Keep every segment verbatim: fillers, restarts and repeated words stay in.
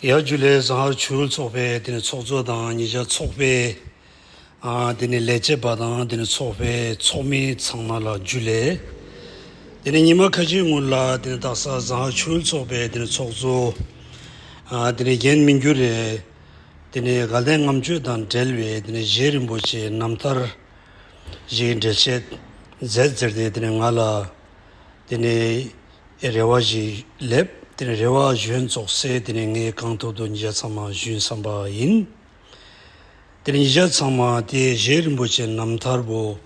ཡ་ཇུ་ལེ། ཟངས་ཧར་ཆོས་ཚོགས་པའི་དེ་ནི་ཚོགས་གཙོ་དང་ཉེ་ཆར་ཚོགས་པའི་ཨ་དེ་ནི་ལས་བྱེད་པ་དང་དེ་ནི་ཚོགས་པའི་ཚོགས་མི་ཚང་མ་ལ་ཇུ་ལེ། དེ་ནི་ཉི་མ་ཁ་ཤས་སྔོན་ལ་དེ་ནི་དག་ས་ཟངས་ཧར་ཆོས་ཚོགས་པའི་དེ་ནི་ཚོགས་གཙོ་ཨ་དེ་ནི་རྒན་མི་འགྱུར་རེ། དེ་ནི་དགའ་ལྡན་ལྔ་མཆོད་དང་འབྲེལ་བའི་དེ་ནི་རྗེ་རིན་པོ་ཆེ་རྣམ་ཐར་ཞིག་འགྲེལ་བཤད་མཛད་ཟེར་ཏེ་དེ་ནི་ང་ལ་དེ་ནི་རེ་བ་ཞིག་སླེབས། དེ་ནི་རེ་བ་ཞུ་མཁན་ཚོགས་སེ་དེ་ནི་ངས་གང་ཐུབ་ཐུབ་ཉེ་ཆར་ཚང་མ་ཞུས་བསམ་པ་ཡིན། དེ་ནི་ཉེ་ཆར་ཚང་མ་དེ་རྗེ་རིན་པོ་ཆེ་རྣམ་ཐར་པོ་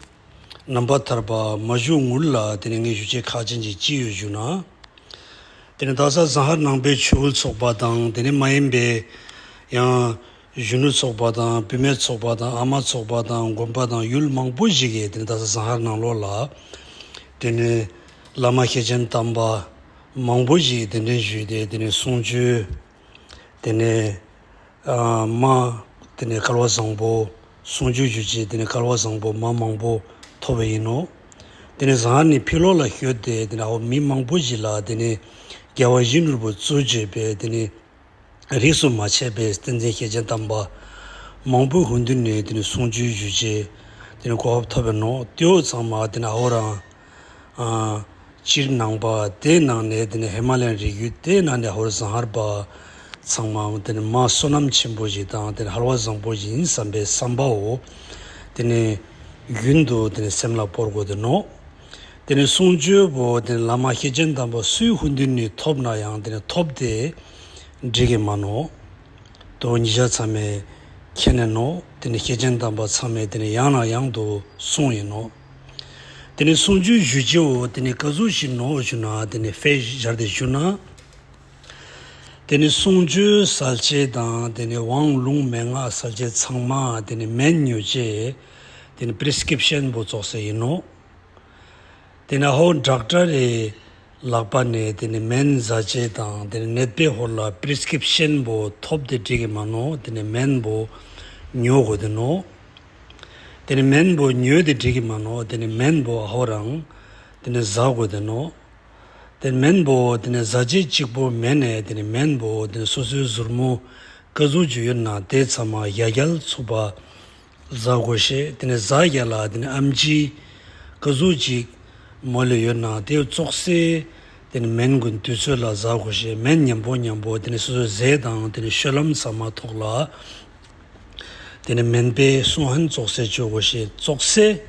རྣམ་པ་ཐར་པ་མ་ཞུ་སྔོན་ལ་དེ་ནི་ངས་ཞུ་ཆེད་ཁག་ཅན་ཅིག་ཅི་ཡོད་ཞུ་ན། དེ་ནི་དག་ས་ཟངས་ཧར་ནང་པའི་ཆོས་ཚོགས་པ་དང་དེ་ནི་མ་ཡིན་པའི་ཡང་གཞོན་ནུ་ཚོགས་པ་དང་བུད་མེད་ཚོགས་པ་དང་ཨ་མ་ཚོགས་པ་དང་དགོན་པ་དང་ཡུལ་མང་པོ་ཞིག་གིས་དེ་ནི་དག་ས་ཟངས་ཧར་ནང་ལོགས་ལ་དེ་ནི་བླ་མ་སྐྱེས་ཆེན་དམ་པ་མང་པོ་ཞིག་གདན་འདྲེན་ཞུས་ཏེ་དེ་ནི་གསུང་ཆོས་དེ་ནི་ཨ་མ་དེ་ནི་སྐལ་བ་བཟང་པོ་གསུང་ཆོས་ཞུ་ཆེད་དེ་ནི་སྐལ་བ་བཟང་པོ་མ་མང་པོ་ཐོབ་པ་ཡིན་ནོ། དེ་ནི་ཟངས་ཧར་ནས་ཕྱི་ལོགས་ལ་བསྐྱོད་དེ་དེ་ནི་ཨོ་མི་མང་པོ་ཞིག་ལ་དེ་ནི་རྒྱལ་བ་ཡིད་བཞིན་ནོར་བུ་གཙོ་བྱས་པའི་དེ་ནི་རིས་སུ་མ་ཆད་པའི་བསྟན་འཛིན་སྐྱེས་ཆེན་དམ་པ་མང་པོའི་སྐུ་མདུན་ནས་དེ་ནི་གསུང་ཆོས་ཞུ་ཆེད་དེ་ནི་གོ་སྐབས་ཐོབ་པ་ཡིན་ནོ། དེའོ་ཚང་མ་དེ་ནི་ཨོ་རང་ཨ་སྤྱིར་ནང་པ་དེའི་ནང་ནས་དེ་ནི་ཧི་མ་ལ་ཡན་རི་རྒྱུད་དེའི་ནང་ནས་ཧོར་ཟངས་ཧར་པ་ཚང་མ་དེ་ནི་མ་བསོད་ནམས་ཆེན་པོ་ཞིག་དང་དེ་ནི་ཧར་བ་བཟང་པོ་ཞིག་ཡིན་བསམ་པའི་བསམ་པའོ། དེ་ནི་རྒྱུན་དུ་དེ་ནི་སེམས་ལ་སྤོར་དགོས་དེ་ནོ། དེ་ནི་གསུང་ཆོས་པོ་དེ་ནི་བླ་མ་སྐྱེས་ཆེན་དམ་པ་སུའི་སྐུ་མདུན་ནས་ཐོབ་ན་ཡང་དེ་ནི་ཐོབ་སྟེ་འགྲིག་གི་མ་ནོ། དོ་ཉི་ཤ་ཚང་མས་མཁྱེན་ནས་ནོ། དེ་ནི་སྐྱེས་ཆེན་དམ་པ་ཚང་མས་དེ་ནི་ཡང་ནས་ཡང་དུ་གསུངས་ཡིན་ནོ། དེ་ནི་གསུང་ཆོས་ཞུ་རྒྱུའོ་དེ་ནི་ག་ཟུག་ཞིག་ནོ་ཞུ་ན་དེ་ནི་དཔེ་སྦྱར་ཏེ་ཞུ་ན། དེ་ནི་གསུང་ཆོས་སལ་ཆེད་དང་དེ་ནི་དབང་ལུང་མན་ངག་སལ་ཆེད་ཚང་མ་དེ་ནི་སྨན་ཉོ་ཆེད་དེ་ནི་པི་རི་སི་ཀི་རིབ་ཤན་པོ་ཙོགས་སེ་ཡིན་ནོ། དེ་ནས་ཧོ་ཌོག་ཊར་རེ་ལག་པ་ནས་དེ་ནས་སྨན་ཟ་ཆེད་དང་དེ་ནས་ནད་པའི་ཧོར་ལ་པི་རི་སི་ཀི་རིབ་ཤན་པོ་ཐོབ་སྟེ་འགྲིག་གི་མ་ནོ། དེ་ནས་སྨན་པོ་ཉོ་དགོས་དེ་ནོ། དེ་ནས་སྨན་པོ་ཉོས་ཏེ་འགྲིག་གི་མ་ནོ། དེ་ནས་སྨན་པོ་ཧོ་རང་དེ་ནས་ཟ་དགོས་དེ་ནོ། དེ་སྨན་པོ་དེ་ནས་ཟ་ཆེད་གཅིག་པོ་མེད་ནས་དེ་ནས་སྨན་པོ་དེ་ནས་སོ་སོའི་ཟུར་མོ་ཀ་ཟུག་ཅིག་ཡོད་ན་དེ་ཚང་མ་ཡ་རྒྱལ་ཚུགས་པ་ཟ་དགོས་ཤེས། དེ་ནས་ཟ་རྒྱ་ལ་དེ་ནས་ཨམ་ཆི་ཀ་ཟུག་ཅིག་མོ་ལ་ཡོད་ན་དེ་ཙོགས་སེ་དེ་ནས་སྨན་གུན་དུས་ཚོད་ལ་ཟ་དགོས་ཤེས། སྨན་མཉམ་པོ་མཉམ་པོ་དེ་ནས་སོ་སོའི་ཟས་དང་དེ་ནས་སྤྱོད་ལམ་ཚང་མ་ཐོག་ལ་དེ་ནས་སྨན་པའི་གསུང་ཧན་ཙོགས་སེ་བཅོ་དགོས་ཤེས་ཙོགས་སེ།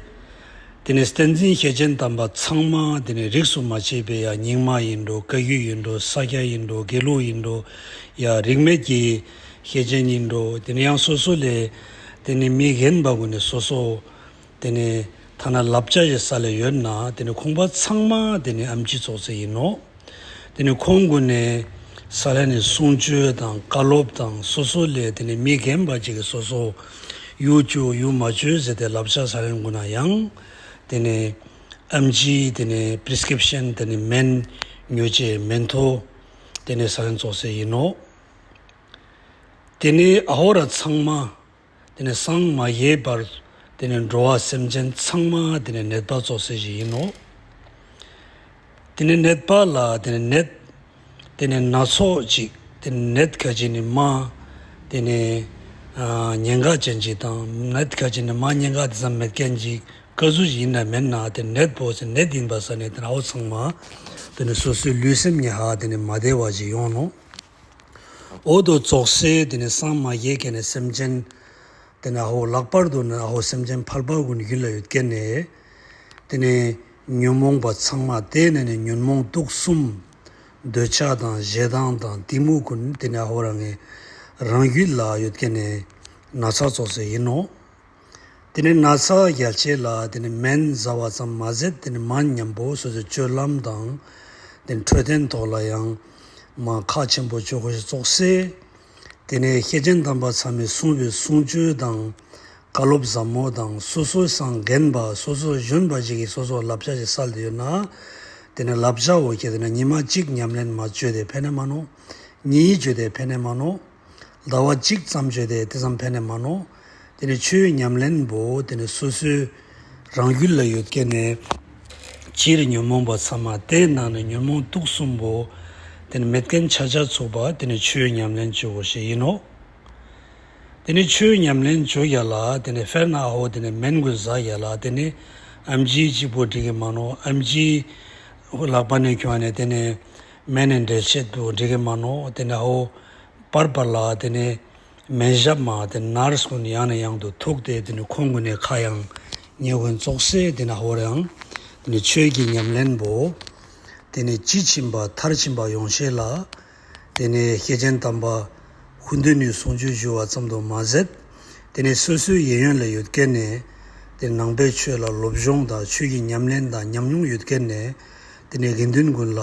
དེ་ནས་བསྟན་འཛིན་སྐྱེས་ཆེན་དམ་པ་ཚང་མ་དེ་ནས་རིས་སུ་མ་ཆད་པའི་ཡ་རྙིང་མ་ཡིན་འགྲོ། བཀའ་བརྒྱུད་ཡིན་འགྲོ། ས་སྐྱ་ཡིན་འགྲོ། དགེ་ལུགས་ཡིན་འགྲོ། ཡ་རིས་མེད་ཀྱི་སྐྱེས་ཆེན་ཡིན་འགྲོ། དེ་ནས་ཡང་སོ་སོ་ལས་དེ་ནས་མི་རྒན་པ་གུན་ནས་སོ་སོ་དེ་ནས་ཐ་ན་བསླབ་བྱ་ཞིག་སལ་ཡོད་ན་དེ་ནས་ཁོང་པ་ཚང་མ་དེ་ནས་ཨམ་ཆི་ཙོགས་སེ་ཡིན་ནོ། དེ་ནས་ཁོང་གུན་ནས་སལ་ནས་གསུང་ཆོས་དང་བཀའ་སློབ་དང་སོ་སོ་ལས་དེ་ནས་མི་རྒན་པ་ཅིག་གིས་སོ་སོ་ཡུ་བཅོ་ཡུ་མ་བཅོ་ཟེར་ཏེ་བསླབ་བྱ་སལ་གུན་ན་ཡང་དེ་ནས་ཨམ་ཆི་དེ་ནས་པི་རི་སི་ཀི་རིབ་ཤན་དེ་ནས་སྨན་ཉོ་ཆེད་མེན་ཐོ་དེ་ནས་སལ་ཙོགས་སེ་ཡིན་ནོ། དེ་ནས་ཨ་ཧོ་ར་ཚང་མ་དེ་ནས་སངས་མ་རྒྱས་བར་དེ་ནས་འགྲོ་བ་སེམས་ཅན་ཚང་མ་དེ་ནས་ནད་པ་ཙོགས་སེ་ཞིག་ཡིན་ནོ། དེ་ནས་ནད་པ་ལ་དེ་ནས་ནད་དེ་ནས་སྣ་ཚོགས་ཅིག་དེ་ནས་ནད་ཁ་ཅིག་ནི་མ་དེ་ནས་ཨ་ཉེན་ཁ་ཅན་ཅིག་དང་ནད་ཁ་ཅིག་ནི་མ་ཉེན་ཁ་དེ་ཙམ་མེད་མཁན་ཅིག་ག་ཟུག་ཅིག་ཡིན་ན་མེད་ན་དེ་ནད་པོ་ཟེར་ནད་ཡིན་པ་ས་ནས་དེ་ནས་ཨ་ཧོ་ཚང་མ་དེ་ནས་སོ་སོའི་ལུས་སེམས་ཉེ་ཧ་དེ་ནས་མ་བདེ་བ་ཅིག་ཡོང་ནོ། འོ་དོ་ཙོགས་སེ་དེ་ནས་སངས་མ་རྒྱས་མཁན་ནས་སེམས་ཅན་དེ་ནས་ཨ་ཧོ་ལྷག་པར་དུ་ནི་ཨ་ཧོ་སེམས་ཅན་ཕལ་པ་གུན་ཡུལ་ལ་ཡོད་མཁན་ནས་དེ་ནས་ཉོན་མོངས་པ་ཚང་མ་དེ་ནས་ནི་ཉོན་མོངས་དུག་གསུམ་འདོད་ཆགས་དང་ཞེ་སྡང་དང་གཏི་མུག་གུན་དེ་ནས་ཨ་ཧོ་རང་ངི་རང་རྒྱུད་ལ་ཡོད་མཁན་ནས་ན་ཚ་ཙོགས་སེ་ཡིན་ནོ། དེ་ནས་ན་ཚ་རྒྱལ་ཆེད་ལ་དེ་ནས་སྨན་ཟ་བ་ཙམ་མ་ཟད་དེ་ནས་མ་ཉམ་པོ་སོ་སོའི་སྤྱོད་ལམ་དང་དེ་ནས་འཕྲོད་བསྟེན་ཐོག་ལ་ཡང་མ་ཁག་ཆེན་པོ་བཅོ་དགོས་ཤེས་ཙོགས་སེ། དེ་ནས་སྐྱེས་ཆེན་དམ་པ་ཚང་མས་གསུངས་པའི་གསུང་ཆོས་དང་བཀའ་སློབ་ཟབ་མོ་དང་སོ་སོའི་སངས་རྒྱས་པ་སོ་སོ་གཞོན་པ་ཞིག་གིས་སོ་སོ་བསླབ་བྱ་ཞིག་སལ་ཏེ་ཡོད་ན། དེ་ནས་བསླབ་བྱ་འོ་ཁྱེད་དེ་ནས་ཉི་མ་གཅིག་ཉམས་ལེན་མ་བཅོས་ཏེ་ཕན་ནས་མ་ནོ། གཉིས་བཅོས་ཏེ་ཕན་ནས་མ་ནོ། ཟླ་བ་གཅིག་ཙམ་བྱས་ཏེ་དེ་ཙམ་ཕན་ནས་མ་ནོ། དེ་ནས་ཆོས་ཉམས་ལེན་པོ་དེ་ནས་སོ་སོའི་རང་རྒྱུད་ལ་ཡོད་མཁན་ནས་སྤྱིར་ཉོན་མོངས་པ་ཚང་མ་དེའི་ནང་ནས་ཉོན་མོངས་དུག་གསུམ་པོ་དེ་ མེད་མཁན་ཆ་ཆ་ཚུགས་པ་དེ་ནི་ཆོས་ཉམས་ལེན་བྱེད་དགོས་ཤེས་ཡིན་ནོ། དེ་ནི་ཆོས་ཉམས་ལེན་བྱེད་ཡ་ལ་དེ་ནི་དཔེར་ན་ཧོ་དེ་ནི་སྨན་གུན་ཟ་ཡ་ལ་དེ་ནི་ཨེམ་ཆི་གཅིག་པོ་འགྲིག་གི་མ་ནོ། ཨེམ་ཆི་ལག་པ་ནས་ཁྱོང་ནས་དེ་ནི་སྨན་ནས་འབྲས་ཆད་དུ་འགྲིག་གི་མ་ནོ། དེ་ནི་ཧོ་པར་པར་ལ་དེ་ནི་སྨན་ཞབས་མ་དེ་ནར་སི་གུན་ཡང་ནས་ཡང་དུ་ཐུག་སྟེ་དེ་ནི་ཁོང་གུན་ནས་ཁ་ཡང་ཉེ་གུན་ཙོག་སེ་དེ་ནི་ཧོ་རང་དེ་ནི་ཆོས་ཀྱི་ཉམས་ལེན་པོ་དེ་ནི་ཇི་ཕྱིན་པ་མཐར་ཕྱིན་པ་ཡོང་ཤེས་ལ། དེ་ནས་སྐྱེས་ཆེན་དམ་པ་ཧུན་དུ་ནི་གསུང་ཆོས་ཞུ་བ་ཙམ་དུ་མ་ཟད། དེ་ནས་སོ་སོའི་གཡས་གཡོན་ལ་ཡོད་མཁན་ནས་དེ་ནང་པའི་ཆོས་ལ་སློབ་སྦྱོང་དང་ཆོས་ཀྱི་ཉམས་ལེན་དང་ཉམས་མྱོང་ཡོད་མཁན་ནས་དེ་ནས་དགེ་འདུན་ཀུན་ལ་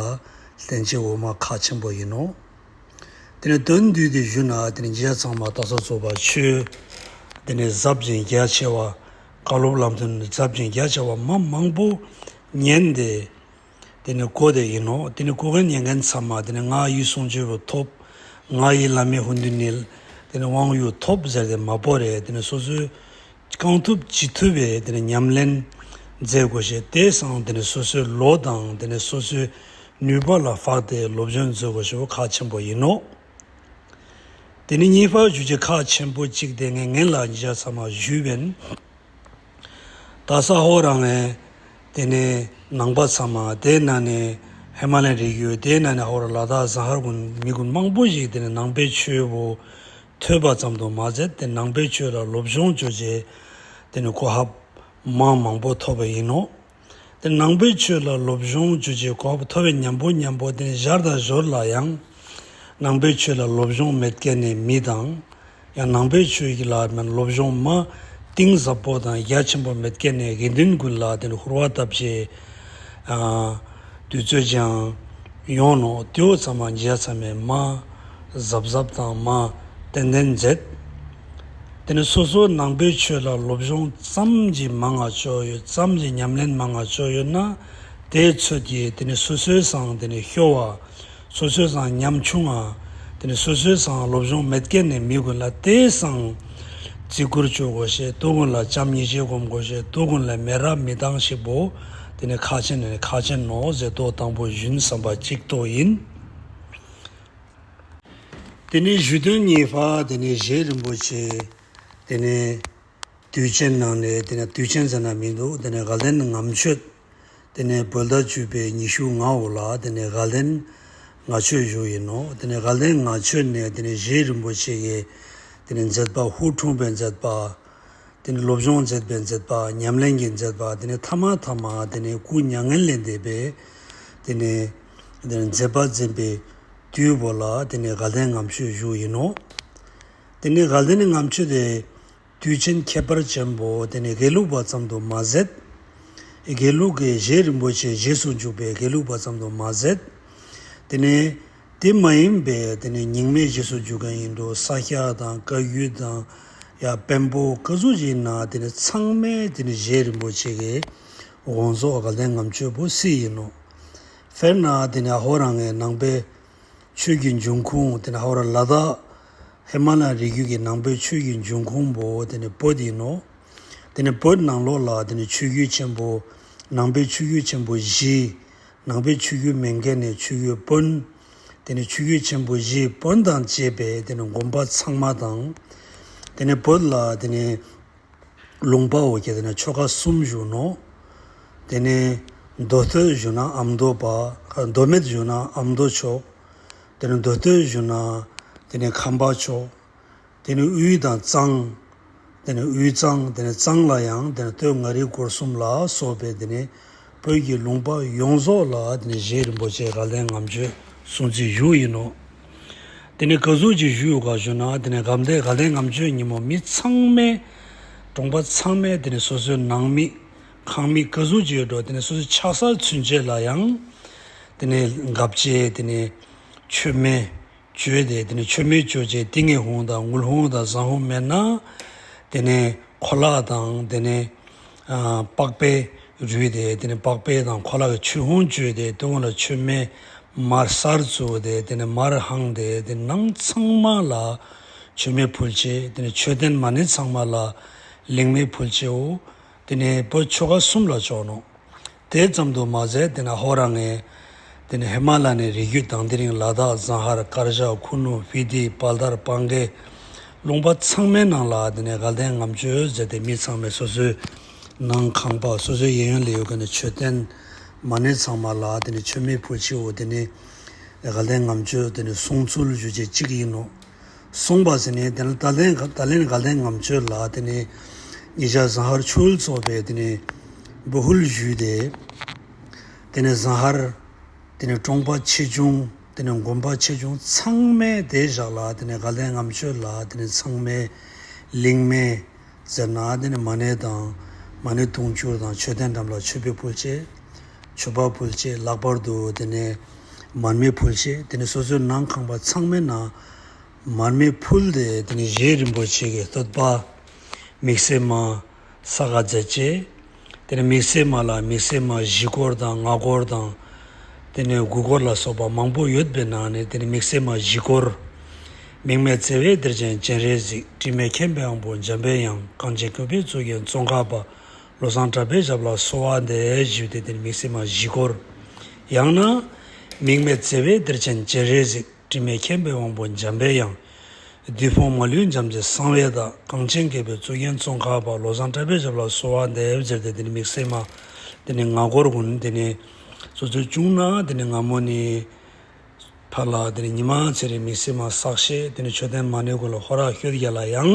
བསྟན་བྱའི་འོ་མ་ཁག་ཆེན་པོ་ཡིན་ནོ། དེ་ནས་དོན་བསྡུས་ཏེ་ཞུ་ན་དེ་ནས་རྗེ་ཚང་མ་ད་ས་ཚོ་པ་ཆོས་དེ་ནས་ཟབ་ཅིང་རྒྱ་ཆེ་བ་བཀའ་སློབ་ལམ་སྟོན་ཟབ་ཅིང་རྒྱ་ཆེ་བ་མ་མང་པོ་ཉན་ཏེ། དེ་ནི་གོ་དེ་ཡིན་ནོ། དེ་ནི་གོ་མཁན་ཉན་མཁན་ཚང་མ་དེ་ནི་ང་ཡི་གསུང་ཆོས་པོ་ཐོབ། ང་ཡི་བླ་མའི་ཧུན་དུ་ནིལ་དེ་ནི་དབང་ཡོད་ཐོབ་ཟེར་ཏེ་མ་པོ་རེད། དེ་ནི་སོ་སོའི་གང་ཐུབ་ཅི་ཐུབ་པའི་དེ་ནི་ཉམས་ལེན་མཛད་དགོས་ཤེས་དེ་སང་དེ་ནི་སོ་སོའི་ལོ་དང་དེ་ནི་སོ་སོའི་ནུས་པ་ལ་དཔག་སྟེ་སློབ་སྦྱོང་མཛད་དགོས་ཤེས་པོ་ཁག་ཆེན་པོ་ཡིན་ནོ། དེ་ནི་གཉིས་པ་ཞུ་ཆེ་ཁག་ཆེན་པོ་གཅིག་དེ་ངས་ངན་ལ་ཉི་ཤ་ཚང་མ་ཞུས་པས། ད་ས་ཧོ་རང་ངས་དེ་ནས་ནང་པ་ཚང་མ་དེ་ན་ནས་ཧི་མ་ལ་ཡའི་རི་རྒྱུད་དེ་ན་ནས་ཧོ་ར་ལ་དྭགས་ཟ་ཧར་ཀུན་མི་ཀུན་མང་པོ་ཞིག་དེ་ནས་ནང་པའི་ཆོས་པོ་ཐོས་པ་ཙམ་དུ་མ་ཟད་དེ་ནང་པའི་ཆོས་ལ་སློབ་སྦྱོང་བྱོས་རྗེས་དེ་ནས་གོ་ཧབ་མང་མང་པོ་ཐོབ་པ་ཡིན་ནོ། དེ་ནང་པའི་ཆོས་ལ་སློབ་སྦྱོང་བྱོས་རྗེས་གོ་ཧབ་ཐོབ་པའི་མཉམ་པོ་མཉམ་པོ་དེ་ནས་ཞར་དང་ཞོར་ལ་ཡང་ནང་པའི་ཆོས་ལ་སློབ་སྦྱོང་མེད་མཁན་ནས་མི་དང་། ཡང་ནང་པའི་ཆོས་ཀྱི་ལ་མན་སློབ་སྦྱོང་མ་གཏིང་ཟབ་པོ་དང་རྒྱ་ཆེན་པོ་མེད་མཁན་ནས་དགེ་འདུན་ཀུན་ལ་དེ་ནི་ཧུར་བ་བཏབ་བྱས། དུས་ཚོད་ཀྱང་ཡོང་ནོ། དེའོ་ཚང་མ་མཇལ་ཚང་མས་མ་གཟབ་གཟབ་དང་མ་ཏན་ཏན་མཛད། དེ་ནི་སོ་སོ་ནང་པའི་ཆོས་ལ་སློབ་སྦྱོང་ཙམ་གྱིས་མང་ང་ཆོག་ཡོད་ཙམ་གྱིས་ཉམས་ལེན་མང་ང་ཆོག་ཡོད་ན། དེའི་ཚོད་ཀྱིས་དེ་ནི་སོ་སོའི་སང་དེ་ནི་ཤོ་བ། སོ་སོའི་སང་ཉམ་ཆུང་ང་། དེ་ནི་སོ་སོའི་སང་སློབ་སྦྱོང་མེད་མཁན་ནས་མི་ཀུན་ལ་དེའི་སང་བརྩི་བཀུར་བྱོ་དགོས་ཤེས་དུ་ཀུན་ལ་བྱམས་སྙིང་རྗེ་སྒོམ་དགོས་ཤེས་དུ་ཀུན་ལ་མེ་ར་མི་བཏང་ཞིག་པོ་དེ་ནི་ཁ་ཆེན་ནས་ཁ་ཆེན་ནོ་ཟེར་དོ་དང་པོ་ཞུན་བསམ་པ་གཅིག་ཏོ་ཡིན། དེ་ནི་ཞུ་དོན་གཉིས་པ་དེ་ནི་རྗེ་རིན་པོ་ཆེ་དེ་ནི། དུས་ཆེན་ནང་ནས་དེ་ནས་དུས་ཆེན་ཟེར་ན་མི་འདུག་དེ་ནས་དགའ་ལྡན་ལྔ་མཆོད། དེ་ནས་བོད་ཟླ་བཅུ་པའི་ཉི་ཤུ་ལྔ་བོ་ལ་དེ་ནས་དགའ་ལྡན་ལྔ་མཆོད་བཞུགས་ཡིན་ནོ། དེ་ནས་དགའ་ལྡན་ལྔ་མཆོད་ནས་དེ་ནས་རྗེ་རིན་པོ་ཆེ་གི་དེ་ནས་མཛད་པ་ཧུར་འཁྲུངས་པའི་མཛད་པ། དེ་ནས་སློབ་སྦྱོང་མཛད་པའི་མཛད་པ་ཉམས་ལེན་གྱི་མཛད་པ་དེ་ནས་ཐ་མ་ཐ་མ་དེ་ནས་སྐུ་མྱ་ངན་ལས་འདས་པའི་དེ་ནས་དེ་ནས་མཛད་པ་འཛིན་པའི་དུས་བོ་ལ་དེ་ནས་དགའ་ལྡན་ལྔ་མཆོད་བཞུགས་ཡིན་ནོ། དེ་ནས་དགའ་ལྡན་ལྔ་མཆོད་དེ། དུས་ཆེན་ཁྱད་པར་ཆེན་པོ་དེ་ནི་དགེ་ལུགས་པ་ཙམ་དུ་མ་ཟད། དགེ་ལུགས་ཀྱི་རྗེ་རིན་པོ་ཆེ་རྗེས་སུ་འཇུག་པའི་དགེ་ལུགས་པ་ཙམ་དུ་མ་ཟད། དེ་ནི་དེ་མ་ཡིན་པའི་དེ་ནི་རྙིང་མའི་རྗེས་སུ་འཇུག་མཁན་ཡིན་འགྲོ་ས་སྐྱ་དང་བཀའ་བརྒྱུད་དང་ཡ་བོན་པོ་ཀ་ཟུག་ཡིན་ན་དེ་ནི་ཚང་མས་དེ་ནི་རྗེ་རིན་པོ་ཆེ་གི་དགོངས་རྫོགས་དགའ་ལྡན་ལྔ་མཆོད་པོ་སྲིད་ཡིན་ནོ། དཔེར་ན་དེ་ནི་ཨ་ཧོ་རང་ངའི་ནང་པའི། ཆོས་ཀྱི་འབྱུང་ཁུངས་དེ་ནི་ཧ་ཝ་ར་ལ་དྭགས་ཧི་མ་ལ་ཡའི་རི་རྒྱུད་ཀྱི་ནང་པའི་ཆོས་ཀྱི་འབྱུང་ཁུངས་པོ་དེ་ནི་བོད་ཡིན་ནོ། དེ་ནི་བོད་ནང་ལོགས་ལ་དེ་ནི་ཆོས་བརྒྱུད་ཆེན་པོ་ནང་པའི་ཆོས་བརྒྱུད་ཆེན་པོ་བཞི། ནང་པའི་ཆོས་བརྒྱུད་མན་ངག་ནས་ཆོས་བརྒྱུད་བོན། དེ་ནི་ཆོས་བརྒྱུད་ཆེན་པོ་བཞི་བོན་དང་བཅས་པའི་དེ་ནི་དགོན་པ་ཚང་མ་དང་། དེ་ནི་བོད་ལ་དེ་ནི། ལུང་པ་འོ་ཁྱེད་དེ་ནས་ཆོ་ག་གསུམ་བཞུགས་ནོ། དེ་ནས་མདོ་སྟོད་བཞུགས་ན་ཨ་མདོ་པ། མདོ་སྨད་བཞུགས་ན་ཨ་མདོ་ཕྱོགས། དེ་ནས་མདོ་སྟོད་བཞུགས་ན་དེ་ནས་ཁམས་པ་ཕྱོགས། དེ་ནས་དབུས་དང་གཙང་། དེ་ནས་དབུས་གཙང་དེ་ནས་གཙང་ལ་ཡང་དེ་ནས་སྟོད་མངའ་རིས་སྐོར་གསུམ་ལ་སོགས་པའི་དེ་ནས་བོད་ཀྱི་ལུང་པ་ཡོངས་རྫོགས་ལ་དེ་ནས་རྗེ་རིན་པོ་ཆེ་དགའ་ལྡན་ལྔ་མཆོད་སྲུང་བརྩི་ཞུས་ཡིན་ནོ། དེ་ནས་ག་ཟུག་ཅིག་ཞུས་ཡོད་ག་ཞུ་ན་དེ་ནས་དགའ་ལྡན་དགའ་ལྡན་ལྔ་མཆོད་ཉིན་མོ་མི་ཚང་མས་གྲོང་པ་ཚང་མས་དེ་ནས་སོ་སོའི་ནང་མི་ཁང་མིག་ག་ཟུག་ཅིག་ཡོད་འགྲོ་དེ་ནས་སོ་སོའི་ཆགས་ས་ཚུན་ཆད་ལ་ཡང་དེ་ནས་འགབ་ཆས་དེ་ནས་མཆོད་མེ་བཅོས་ཏེ་དེ་ནས་མཆོད་མེ་བཅོས་རྗེས་ཏིང་ངེ་འོང་དང་དངུལ་འོང་དང་ཟངས་འོང་མེད་ན་དེ་ནས་ཁོ་ལག་དང་དེ་ནས་པགས་པའི་རུས་ཏེ་དེ་ནས་པགས་པའི་དང་ཁོ་ལག་གི་མཆོད་ཧོང་བཅོས་ཏེ་དེ་འོང་ལ་མཆོད་མེ་མར་སར་བཙུགས་ཏེ་དེ་ནས་མར་ཧང་སྟེ་དེ་ནང་ཚང་མ་ལ་མཆོད་མེ་ཕུལ་ཆེད་དེ་ནས་མཆོད་རྟེན་མ་ཎི་ཚང་མ་ལ་ལིང་མེ་ཕུལ་ཆེའོ། དེ་ནས་བོད་ཆོ་ག་གསུམ་ལ་ཕྱོགས་ནོ། དེ་ཙམ་དུ་མ་ཟད་དེ་ནས་ཧོ་རང་ངས་ དེ་ནས་ཧི་མ་ལ་ནས་རི་རྒྱུད་དང་དེ་རིང་ལ་དྭགས་བཟང་ཧར་དཀར་ཞག་ཁུ་ནུ་ཧྥི་ཏི་དཔལ་དར་སྤང་གེ་ལུང་པ་ཚང་མའི་ནང་ལ་དེ་ནས་དགའ་ལྡན་ལྔ་མཆོད་ཟེར་ཏེ་མི་ཚང་མས་སོ་སོའི་ནང་ཁང་པ་སོ་སོའི་གཡས་གཡོན་ལ་ཡོད་མཁན་ནི་མཆོད་རྟེན་མ་ཎི་ཚང་མ་ལ་དེ་ནས་མཆོད་མེ་ཕུལ་ཕྱིའོ། དེ་ནས་དགའ་ལྡན་ལྔ་མཆོད་དེ་ནས་སྲུང་ཚུལ་ཞུ་བྱེད་གཅིག་ཡིན་ནོ། སྲུང་བ་ཟེར་ནས་དེ་ནས་ད་ལན་ད་ལན་དགའ་ལྡན་ལྔ་མཆོད་ལ་དེ་ནས་ཉེ་ཆར་བཟང་ཧར་ཆོས་ཚོགས་པས་དེ་ནས་འབུལ་ཕུལ་ཞུས་ཏེ། དེ་ནས་བཟང་ཧར་དེ་ནས་གྲོང་པ་ཆེ་ཆུང་དེ་ནས་དགོན་པ་ཆེ་ཆུང་ཚང་མས་དེ་བཞག་ལ་དེ་ནས་དགའ་ལྡན་ལྔ་མཆོད་ལ་དེ་ནས་ཚང་མས་ལིང་མེ་ཟེར་ན་དེ་ནས་མ་ཎི་དང་མ་ཎི་དུང་ཕྱུར་དང་མཆོད་རྟེན་འགྲམ་ལ་མཆོད་པའི་ཕུལ་བྱེད། མཆོད་པ་ཕུལ་བྱེད། ལྷག་པར་དུ་དེ་ནས་མར་མེ་ཕུལ་བྱེད། དེ་ནས་སོ་སོའི་ནང་ཁང་པ་ཚང་མའི་ནང་མར་མེ་ཕུལ་ཏེ་དེ་ནས་རྗེ་རིན་པོ་ཆེ་གི་བསྟོད་པ་དམིགས་བརྩེ་མ་བསགས་ག་མཛད་ཅེས། དེ་ནས་དམིགས་བརྩེ་མ་ལ་དམིགས་བརྩེ་མ་བཞི་སྐོར་དང་ལྔ་སྐོར་དང་། དེ་ནས་དགུ་སྐོར་ལ་སོགས་པ་མང་པོ་ཡོད་པའི་ནང་ནས་དེ་ནས་དམིགས་བརྩེ་མ་བཞི་སྐོར། དམིགས་མེད་བརྩེ་བའི་གཏེར་ཆེན་སྤྱན་རས་གཟིགས། དྲི་མེད་མཁྱེན་པའི་དབང་པོ་འཇམ་པའི་དབྱངས། གངས་ཅན་བཀོད་པའི་གཙུག་རྒྱན་ཙོང་ཁ་པ། བློ་བཟང་གྲགས་པའི་ཞབས་ལ་གསོལ་བ་འདེབས་ཞུས་ཏེ་དེ་ནས་དམིགས་བརྩེ་མ་བཞི་སྐོར། ཡང་ན། དམིགས་མེད་བརྩེ་བའི་གཏེར་ཆེན་སྤྱན་རས་གཟིགས། དྲི་མེད་མཁྱེན་པའི་དབང་པོ་འཇམ་པའི་དབྱངས། བདུད་དཔུང་མ་ལུས་འཇོམས་བྱེད་གསང་བའི་བདག། གངས་ཅན་བཀོད་པའི་གཙུག་རྒྱན་ཙོང་ཁ་པ། བློ་བཟང་གྲགས་པའི་ཞབས་ལ་གསོལ་བ་འདེབས་ཟེར་ཏེ་དེ་ནས་དམིགས་བརྩེ་མ་དེ་ནས་ལྔ་སྐོར་ཀུན་དེ་ནས་སོ་སོའི་གཅུང་ན་དེ་ནས་སྔ་མོ་ནས་ཕར་ལ་དེ་ནས་ཉི་མ་ཚེ་རིང་དམིགས་བརྩེ་མ་བསགས་ཤེས། དེ་ནས་མཆོད་རྟེན་མ་ཎི་ཀུན་ལ་ཧོ་ར་ཤོད་རྒྱ་ལ་ཡང་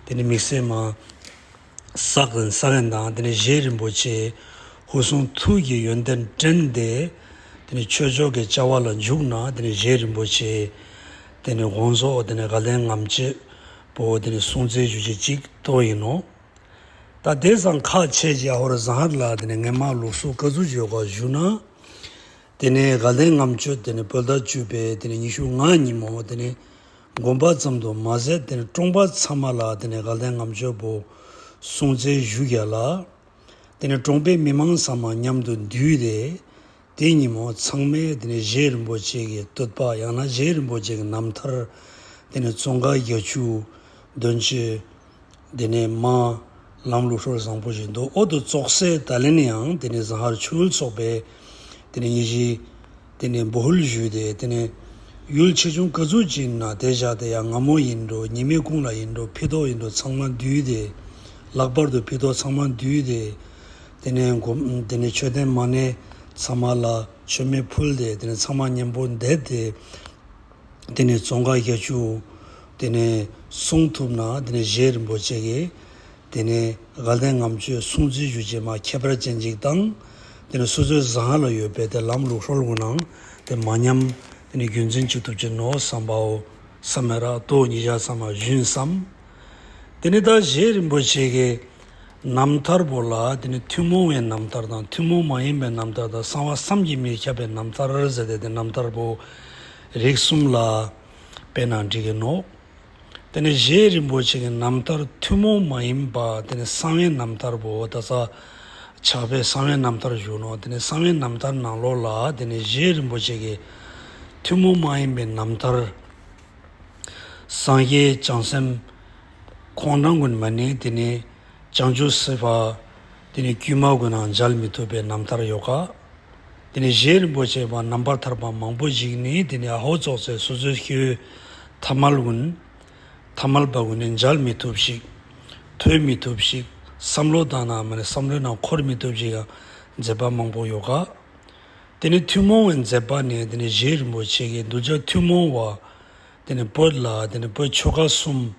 དེ་ནས་དམིགས་བརྩེ་མ་བསགས་བསགས་ཡིན་དང་། དེ་ནས་རྗེ་རིན་པོ་ཆེ་ཧུར་སྲུང་ཐུགས་ཀྱི་ཡོན་ཏན་དྲན་ཏེ། དེ་ནས་ཆོས་ཕྱོགས་ཀྱི་བྱ་བ་ལ་འཇུག་ན་དེ་ནས་རྗེ་རིན་པོ་ཆེ་དེ་ནས་དགོངས་རྫོགས་དེ་ནས་དགའ་ལྡན་ལྔ་མཆོད་པོ་དེ་ནས་སྲུང་བརྩི་ཞུ་རྒྱུ་གཅིག་ཏོ་ཡིན་ནོ། ད་དེ་ཙང་ཁ་ཆེ་རྒྱ་ཧོར་བཟང་ཧར་ལ་དེ་ནས་ངེ་མ་ལུགས་སྲོལ་ག་ཚོད་ཡོད་ག་ཞུ་ན། དེ་ནས་དགའ་ལྡན་ལྔ་མཆོད་དེ་ནས་བོད་ཟླ་བཅུ་པའི་དེ་ནས་ཉི་ཤུ་ལྔ་ཉིན་མོ་དེ་ནས་དགོན་པ་ཙམ་དུ་མ་ཟད་དེ་ནས་གྲོང་པ་ཚང་མ་ལ་དེ་ནས་དགའ་ལྡན་ལྔ་མཆོད་པོ་སྲུང་བརྩི་ཞུ་རྒྱ་ལ། དེ་ནས་གྲོང་པའི་མི་མང་ཚང་མ་མཉམ་དུ་འདུས་ཏེ། དེ་ཉིན་མོ་ཚང་མས་དེ་ནས་རྗེ་རིན་པོ་ཆེ་གི་བསྟོད་པ་ཡང་ན་རྗེ་རིན་པོ་ཆེ་གི་རྣམ་ཐར། དེ་ནས་ཙོང་ཁ་བརྒྱད་ཅུ་འདོན་ཆོས། དེ་ནས་མ་ལམ་ལུགས་སྲོལ་བཟང་པོ་ཞིག་འདུག་འོ་དུ་ཙོག་སེ་ད་ལན་ཡང་དེ་ནས་བཟང་ཧར་ཆོས་ཚོགས་པའི་དེ་ནས་ཉི་ཤུ་དེ་ནས་འབུལ་ཞུས་ཏེ། དེ་ནས་ཡུལ་ཆེ་ཆུང་ག་ཚོད་ཅིག་ན་དེ་བཞག་དེ་ཡང་སྔ་མོ་ཡིན་འགྲོ། ཉི་མའི་གུང་ལ་ཡིན་འགྲོ། ཕི་ཏོག་ཡིན་འགྲོ། ཚང་མ་འདུས་ཏེ། ལྷག་པར་དུ་ཕི་ཏོག་ཚང་མ་འདུས་ཏེ། དེ་ནས་དེ་ནས་མཆོད་རྟེན་མ་ཎི་ཚང་མ་ལ་མཆོད་མེ་ཕུལ་ཏེ། དེ་ནས་ཚང་མ་མཉམ་པོ་བསྡད་དེ། དེ་ནས་ཙོང་ཁ་བརྒྱད་ཅུ་དེ་ནས་སྲུང་ཐུབ་ན་དེ་ནས་རྗེ་རིན་པོ་ཆེ་གིས་དེ་ནས་དགའ་ལྡན་ལྔ་མཆོད་སྲུང་བརྩི་ཞུ་བྱེད་མ་ཁྱད་པར་ཅན་ཅིག་དང་། དེ་ནས་སོ་སོའི་བཟང་ལ་ཡོད་པའི་དེ་ལམ་ལུགས་སྲོལ་གོ་ནང་དེ་མ་ཉམས་དེ་ནས་རྒྱུན་འཛིན་བྱེད་ཐུབ་ཀྱི་ནོ་བསམ་པའོ། བསམ་མེད་ར་ཏོ་ཉི་ཤ་ཚང་མ་བཞིན་བསམ། དེ་ནས་ད་རྗེ་རིན་པོ་ཆེ་གི་རྣམ་ཐར་པོ་ལ་དེ་ནི་ཐུན་མོང་བའི་རྣམ་ཐར་དང་ཐུན་མོང་མ་ཡིན་པའི་རྣམ་ཐར་དང་གསང་བ་བསམ་གྱིས་མི་ཁྱབ་པའི་རྣམ་ཐར་ཟེར་ཏེ་དེ་རྣམ་ཐར་པོ་རིགས་གསུམ་ལ་དཔེར་ན་འགྲིག་གི་ནོ། དེ་ནི་རྗེ་རིན་པོ་ཆེ་གི་རྣམ་ཐར་ཐུན་མོང་མ་ཡིན་པ་དེ་ནི་གསང་བའི་རྣམ་ཐར་པོ་ད་ས་ཕྱག་དཔེ་གསང་བའི་རྣམ་ཐར་བཞུགས་ནོ། དེ་ནི་གསང་བའི་རྣམ་ཐར་ནང་ལོགས་ལ་དེ་ནི་རྗེ་རིན་པོ་ཆེ་གི་ཐུན་མོང་མ་ཡིན་པའི་རྣམ་ཐར། སངས་རྒྱས་བྱང་སེམས་ཁོང་རང་ཀུན་མ་ནི་དེ་ནི་བྱང་ཆུབ་སེམས་དཔའ་དེ་ནི་དཀྱུས་མ་ཀུན་ནང་མཇལ་མི་ཐུབ་པའི་རྣམ་ཐར་ཡོད་ཀ། དེ་ནི་རྗེ་རིན་པོ་ཆེ་པ་རྣམ་པར་ཐར་པ་མང་པོ་ཞིག་ནི་དེ་ནི་ཨ་ཧོ་ཙོགས་སེ་སོ་སོའི་ཤོད་ཐ་མལ་ཀུན། ཐ་མལ་པ་ཀུན་ནི་མཇལ་མི་ཐུབ་ཞིག་ཐོས་མི་ཐུབ་ཞིག་བསམ་བློ་བཏང་ན་མ་ནི་བསམ་བློའི་ནང་འཁོར་མི་ཐུབ་ཞིག་ཡང་མཛད་པ་མང་པོ་ཡོད་ཀ། དེ་ནི་ཐུན་མོང་བའི་མཛད་པ་ནི་དེ་ནི་རྗེ་རིན་པོ་ཆེ་གི་གདུལ་བྱ་ཐུན་མོང་བ། དེ་ནི་བོད་ལ་དེ་ནི་བོད་ཆོལ་ཁ་གསུམ་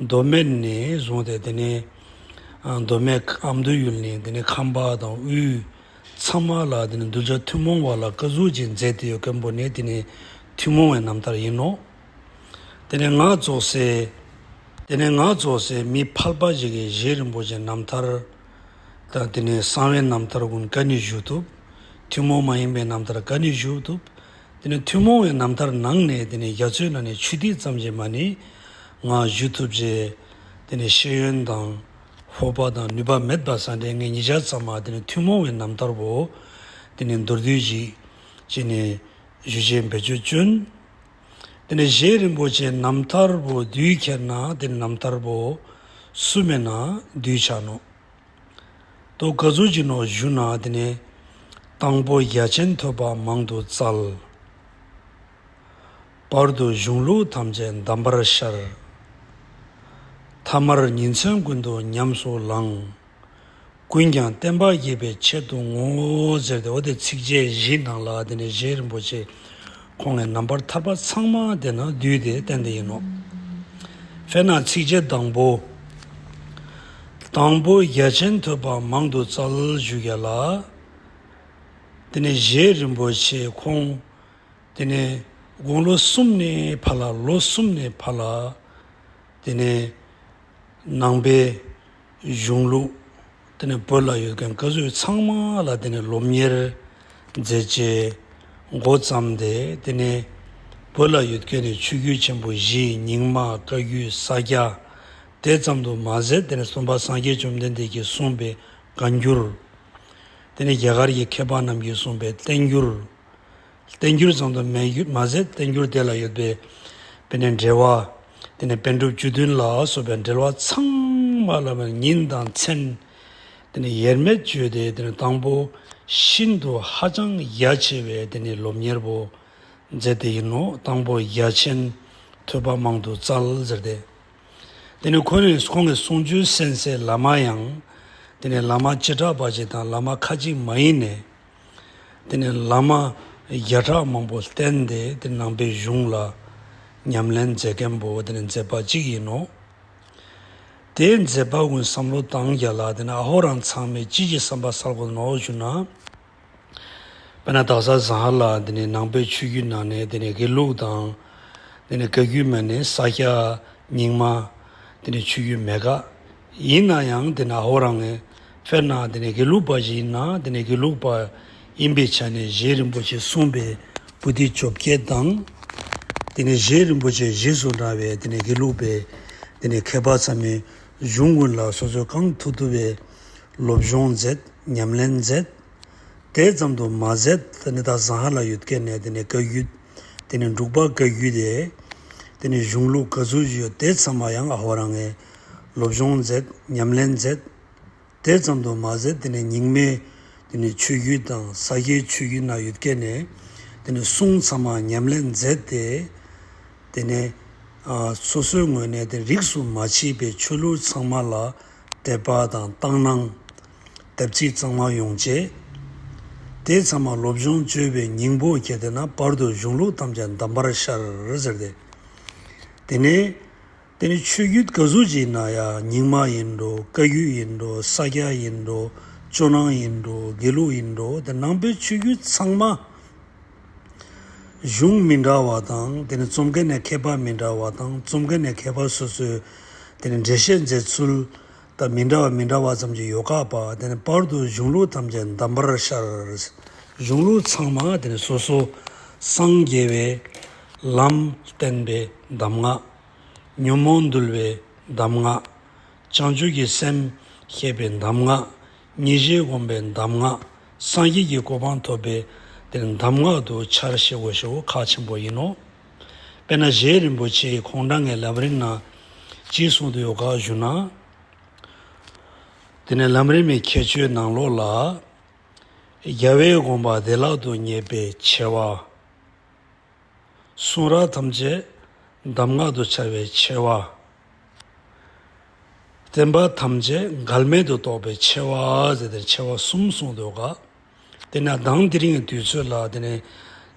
མདོ་སྨད་ནས་བཟུང་སྟེ་དེ་ནི་མདོ་སྨད་ཨ་མདོ་ཡུལ་ནས་དེ་ནི་ཁམས་པ་དང་དབུས་ཚང་མ་ལ་དེ་ནི་གདུལ་བྱ་ཐུན་མོང་བ་ལ་བཀའ་ཟུར་གྱིས་མཛད་དེ་ཡོད་མཁན་པོ་ནི་དེ་ནི་ཐུན་མོང་བའི་རྣམ་ཐར་ཡིན་ནོ། དེ་ནི་ང་ཙོགས་སེ། དེ་ནི་ང་ཙོགས་སེ་མི་ཕལ་པ་ཞིག་གིས་རྗེ་རིན་པོ་ཆེའི་རྣམ་ཐར་དང་དེ་ནི་གསང་བའི་རྣམ་ཐར་ཀུན་ག་ནས་ཞུ་ཐུབ། ཐུན་མོང་མ་ཡིན་པའི་རྣམ་ཐར་ག་ནས་ཞུ་ཐུབ། དེ་ནི་ཐུན་མོང་བའི་རྣམ་ཐར་ནང་ནས་དེ་ནི་རྒྱ་མཚོའི་ནང་ནས་ཆུ་ཐིགས་ཙམ་ཞིག་མ་ནི་ང་ཞུ་ཐུབ་ཅེས། དེ་ནི་ཤེས་ཡོན་དང་སྤོབས་པ་དང་ནུས་པ་མེད་པ་ས་འདྲེ་ངས་ཉིད་ཆ་ཚང་མ་དེ་ནི་ཐུན་མོང་བའི་རྣམ་ཐར་བོ་དེ་ནི་མདོར་བསྡུས་ཤིག་ཅེས་ནས་ཞུ་ཅེས་འབད་བརྩོན་བསྐྱོན། དེ་ནས་རྗེ་རིན་པོ་ཆེའི་རྣམ་ཐར་པོ་བསྡུས་ཁྱེར་ན་དེ་རྣམ་ཐར་པོ་གསུམ་མེད་ན་བསྡུས་ཆགས་ནོ། དོ་ག་ཚོད་ཅིག་ནོ་ཞུ་ན་དེ་ནས་ དང་པོ་རྒྱ་ཆེན་ཐོས་པ་མང་དུ་བཙལ། བར་དུ་གཞུང་ལུགས་ཐམས་ཅད་གདམས་པར་ཤར། ཐ་མར་ཉིན་མཚན་ཀུན་ཏུ་ཉམས་སུ་བླངས། ཀུན་ཀྱང་བསྟན་པ་རྒྱས་པའི་ཆེད་དུ་བསྔོ། ཟེར་ཏེ། འོ་དེ་ཚིགས་བཅད་བཞིའི་ནང་ལ་དེ་ནས་རྗེ་རིན་པོ་ཆེ་ཁོང་གི་རྣམ་པར་ཐར་པ་ཚང་མ་དེ་ན་བསྡུས་ཏེ་བསྟན་ཏེ་ཡིན་ནོ། དཔེར་ན་ཚིགས་བཅད་དང་པོ། དང་པོ་རྒྱ་ཆེན་ཐོས་པ་མང་དུ་བཙལ་ཞུ་ཡ་ལ། དེ་ནས་རྗེ་རིན་པོ་ཆེ་ཁོང་དེ་ནས་དགུང་ལོ་གསུམ་ནས་ཕར་ལ། ལོ་གསུམ་ནས་ཕར་ལ། དེ་ནས་ནང་པའི་གཞུང་ལུགས། དེ་ནས་བོད་ལ་ཡོད་མཁན་ག་ཚོད་ཚང་མ་ལ་དེ་ནས་སློབ་གཉེར་མཛད་རྗེས་འགོ་བརྩམས་ཏེ། དེ་ནས་བོད་ལ་ཡོད་མཁན་ནི་ཆོས་བརྒྱུད་ཆེན་པོ་བཞི། རྙིང་མ། བཀའ་བརྒྱུད། ས་སྐྱ། དེ་ཙམ་དུ་མ་ཟད། དེ་ནས་སྟོན་པ་སངས་རྒྱས་བཅོམ་ལྡན་འདས་ཀྱིས་གསུངས་པའི་བཀའ་འགྱུར། དེ་ནས་རྒྱ་གར་གྱི་མཁས་པ་རྣམས་ཀྱིས་གསུངས་པའི་བསྟན་འགྱུར། བསྟན་འགྱུར་ཙམ་དུ་མ་ཟད། བསྟན་འགྱུར་དེ་ལ་ཡོད་པའི་དཔེར་ན་འགྲེལ་པ། དེ་ནས་པཎ་གྲུབ་བཅུ་བདུན་ལ་སོགས་པའི་འགྲེལ་པ་ཚང་མ་ལ་ཉིན་དང་མཚན། དེ་ནས་དབྱེར་མེད་བརྗོད་དེ། དེ་ནས་དང་པོ་ཤིན་ཏུ་ཧ་ཅང་རྒྱ་ཆེ་བའི་དེ་ནས་སློབ་གཉེར་པོ་མཛད་དེ་ཡིན་ནོ། དང་པོ་རྒྱ་ཆེན་ཐོས་པ་མང་དུ་བཙལ་ཟེར་ཏེ། དེ་ནས་ཁོ་ནས་ཁོང་གི་གསུང་ཆོས་གསན་སའི་བླ་མ་ཡང་། དེ་ནས་བླ་མ་བྱེ་བྲག་པ་ཞིག་དང་བླ་མ་ཁ་ཅིག་མ་ཡིན་ནས། དེ་ནས་བླ་མ་བརྒྱ་ཕྲག་མང་པོ་བསྟེན་ཏེ། དེ་ནང་པའི་གཞུང་ལ་ཉམས་ལེན་མཛད་མཁན་པོ་དེ་ནས་མཛད་པ་གཅིག་ཡིན་ནོ། དེའི་མཛད་པ་ཀུན་བསམ་བློ་བཏང་རྒྱ་ལ། དེ་ནས་ཨ་ཧོ་རང་ཚང་མས་ཅི་ཞིག་བསམ་པ་གསལ་དགོས་ནོ་ཞུ་ན། དཔེར་ན་དག་ས་ཟ་ཧར་ལ་དེ་ནས་ནང་པའི་ཆོས་བརྒྱུད་ནང་ནས་དེ་ནས་དགེ་ལུགས་དང་། དེ་ནས་བཀའ་བརྒྱུད་མ་ནས་ས་སྐྱ། རྙིང་མ། དེ་ནས་ཆོས་བརྒྱུད་མེད་ཀ། ཡིན་ན་ཡང་དེ་ནས་ཨ་ཧོ་རང་ངས། དཔེར་ན་དེ་ནས་དགེ་ལུགས་པ་ཞིག་ཡིན་ན། དེ་ནས་དགེ་ལུགས་པ་ཡིན་པའི་ཆ་ནས་རྗེ་རིན་པོ་ཆེས་གསུངས་པའི་པོ་ཏི་བཅོ་བརྒྱད་དང་། དེ་ནས་རྗེ་རིན་པོ་ཆེ་རྗེས་སུ་འབྲང་བའི་དེ་ནས་དགེ་ལུགས་པའི་དེ་ནས་མཁས་པ་ཚང་མས་གཞུང་ཀུན་ལ་སོ་སོས་གང་ཐུབ་ཐུབ་པའི་སློབ་སྦྱོང་མཛད། ཉམས་ལེན་མཛད། དེ་ཙམ་དུ་མ་ཟད། དེ་ནས་ད་ཟ་ཧར་ལ་ཡོད་མཁན་ནས་དེ་ནས་བཀའ་བརྒྱུད། དེ་ནས་འབྲུག་པ་བཀའ་བརྒྱུད་དེ། དེ་ནས་གཞུང་ལུགས་ག་ཚོད་ཅིག་ཡོད། དེ་ཚང་མ་ཡང་ཨ་ཧོ་རང་ངས་སློབ་སྦྱོང་མཛད། ཉམས་ལེན་མཛད། དེ་ཙམ་དུ་མ་ཟད། དེ་ནས་རྙིང་མའི་དེ་ནས་ཆོས་བརྒྱུད་དང་ས་སྐྱའི་ཆོས་བརྒྱུད་ནང་ཡོད་མཁན་ནས་དེ་ནས་གསུང་ཚང་མ་ཉམས་ལེན་མཛད་དེ། དེ་ནས་ཨ་སོ་སོའི་ངོས་ནས་དེ་རིས་སུ་མ་ཆད་པའི་ཆོས་ལུགས་ཚང་མ་ལ་དད་པ་དང་དག་སྣང་དད་ཚིག་གཙང་མ་ཡོང་བྱས། དེ་ཚང་མ་སློབ་སྦྱོང་བཅོས་པའི་སྙིང་པོ་གལ་ཏེ་ན། བར་དུ་གཞུང་ལུགས་ཐམས་ཅད་གདམས་པར་ཤར་ཟེར་ཏེ། དེ་ནས་དེ་ནས་ཆོས་བརྒྱུད་ག་ཚོད་ཅིག་ན་ཡང་། རྙིང་མ་ཡིན་འགྲོ། བཀའ་བརྒྱུད་ཡིན་འགྲོ། ས་སྐྱ་ཡིན་འགྲོ། ཇོ་ནང་ཡིན་འགྲོ། དགེ་ལུགས་ཡིན་འགྲོ། དེ་ནང་པའི་ཆོས་བརྒྱུད་ཚང་མ། གཞུང་མི་འདྲ་བ་དང་། དེ་ནས་རྩོམ་མཁན་ནས་མཁས་པ་མི་འདྲ་བ་དང་། རྩོམ་མཁན་ནས་མཁས་པ་སོ་སོའི་དེ་ནས་འགྲེལ་བཤད་མཛད་ཚུལ་དང་མི་འདྲ་བ་མི་འདྲ་བ་ཙམ་ཅིག་ཡོད་ཀ་པ། དེ་ནས་བར་དུ་གཞུང་ལུགས་ཐམས་ཅད་གདམས་པར་ཤར། གཞུང་ལུགས་ཚང་མ་དེ་ནས་སོ་སོ་སངས་རྒྱས་པའི་ལམ་བསྟན་པའི་གདམས་ངག་ཉོན་མོངས་འདུལ་བའི་གདམས་ངག་བྱང་ཆུབ་ཀྱི་སེམས་བསྐྱེད་པའི་གདམས་ངག་ཉེར་ཞི་སྒོམ་པའི་གདམས་ངག་སངས་རྒྱས་ཀྱི་གོ་འཕང་ཐོབ་པའི་དེ་གདམས་ངག་ཏུ་འཆར་ཞེས་གོ་ཞེས་པོ་ཁག་ཆེན་པོ་ཡིན་ནོ། དཔེར་ན་རྗེ་རིན་པོ་ཆེའི་ཁོང་རང་ངའི་ལམ་རིམ་ནང་ཅི་གསུངས་ཏེ་ཡོད་ག་ཞུ་ན། དེ་ནས་ལམ་རིམ་གྱི་ཁྱད་ཆོས་ནང་ལོགས་ལ། རྒྱལ་བའི་དགོངས་པ་བདེ་བླག་ཏུ་རྙེད་པའི་ཆེ་བ། གསུང་རབ་ཐམས་ཅད་གདམས་ངག་ཏུ་འཆར་བའི་ཆེ་བ། བསྟན་པ་ཐམས་ཅད་འགལ་མེད་དུ་རྟོགས་པའི་ཆེ་བ་ཟེར་ཏེ་ཆེ་བ་གསུམ་གསུངས་འདུག་ག། དེ་ནས་མདང་དེ་རིང་གི་དུས་ཚོད་ལ། དེ་ནས་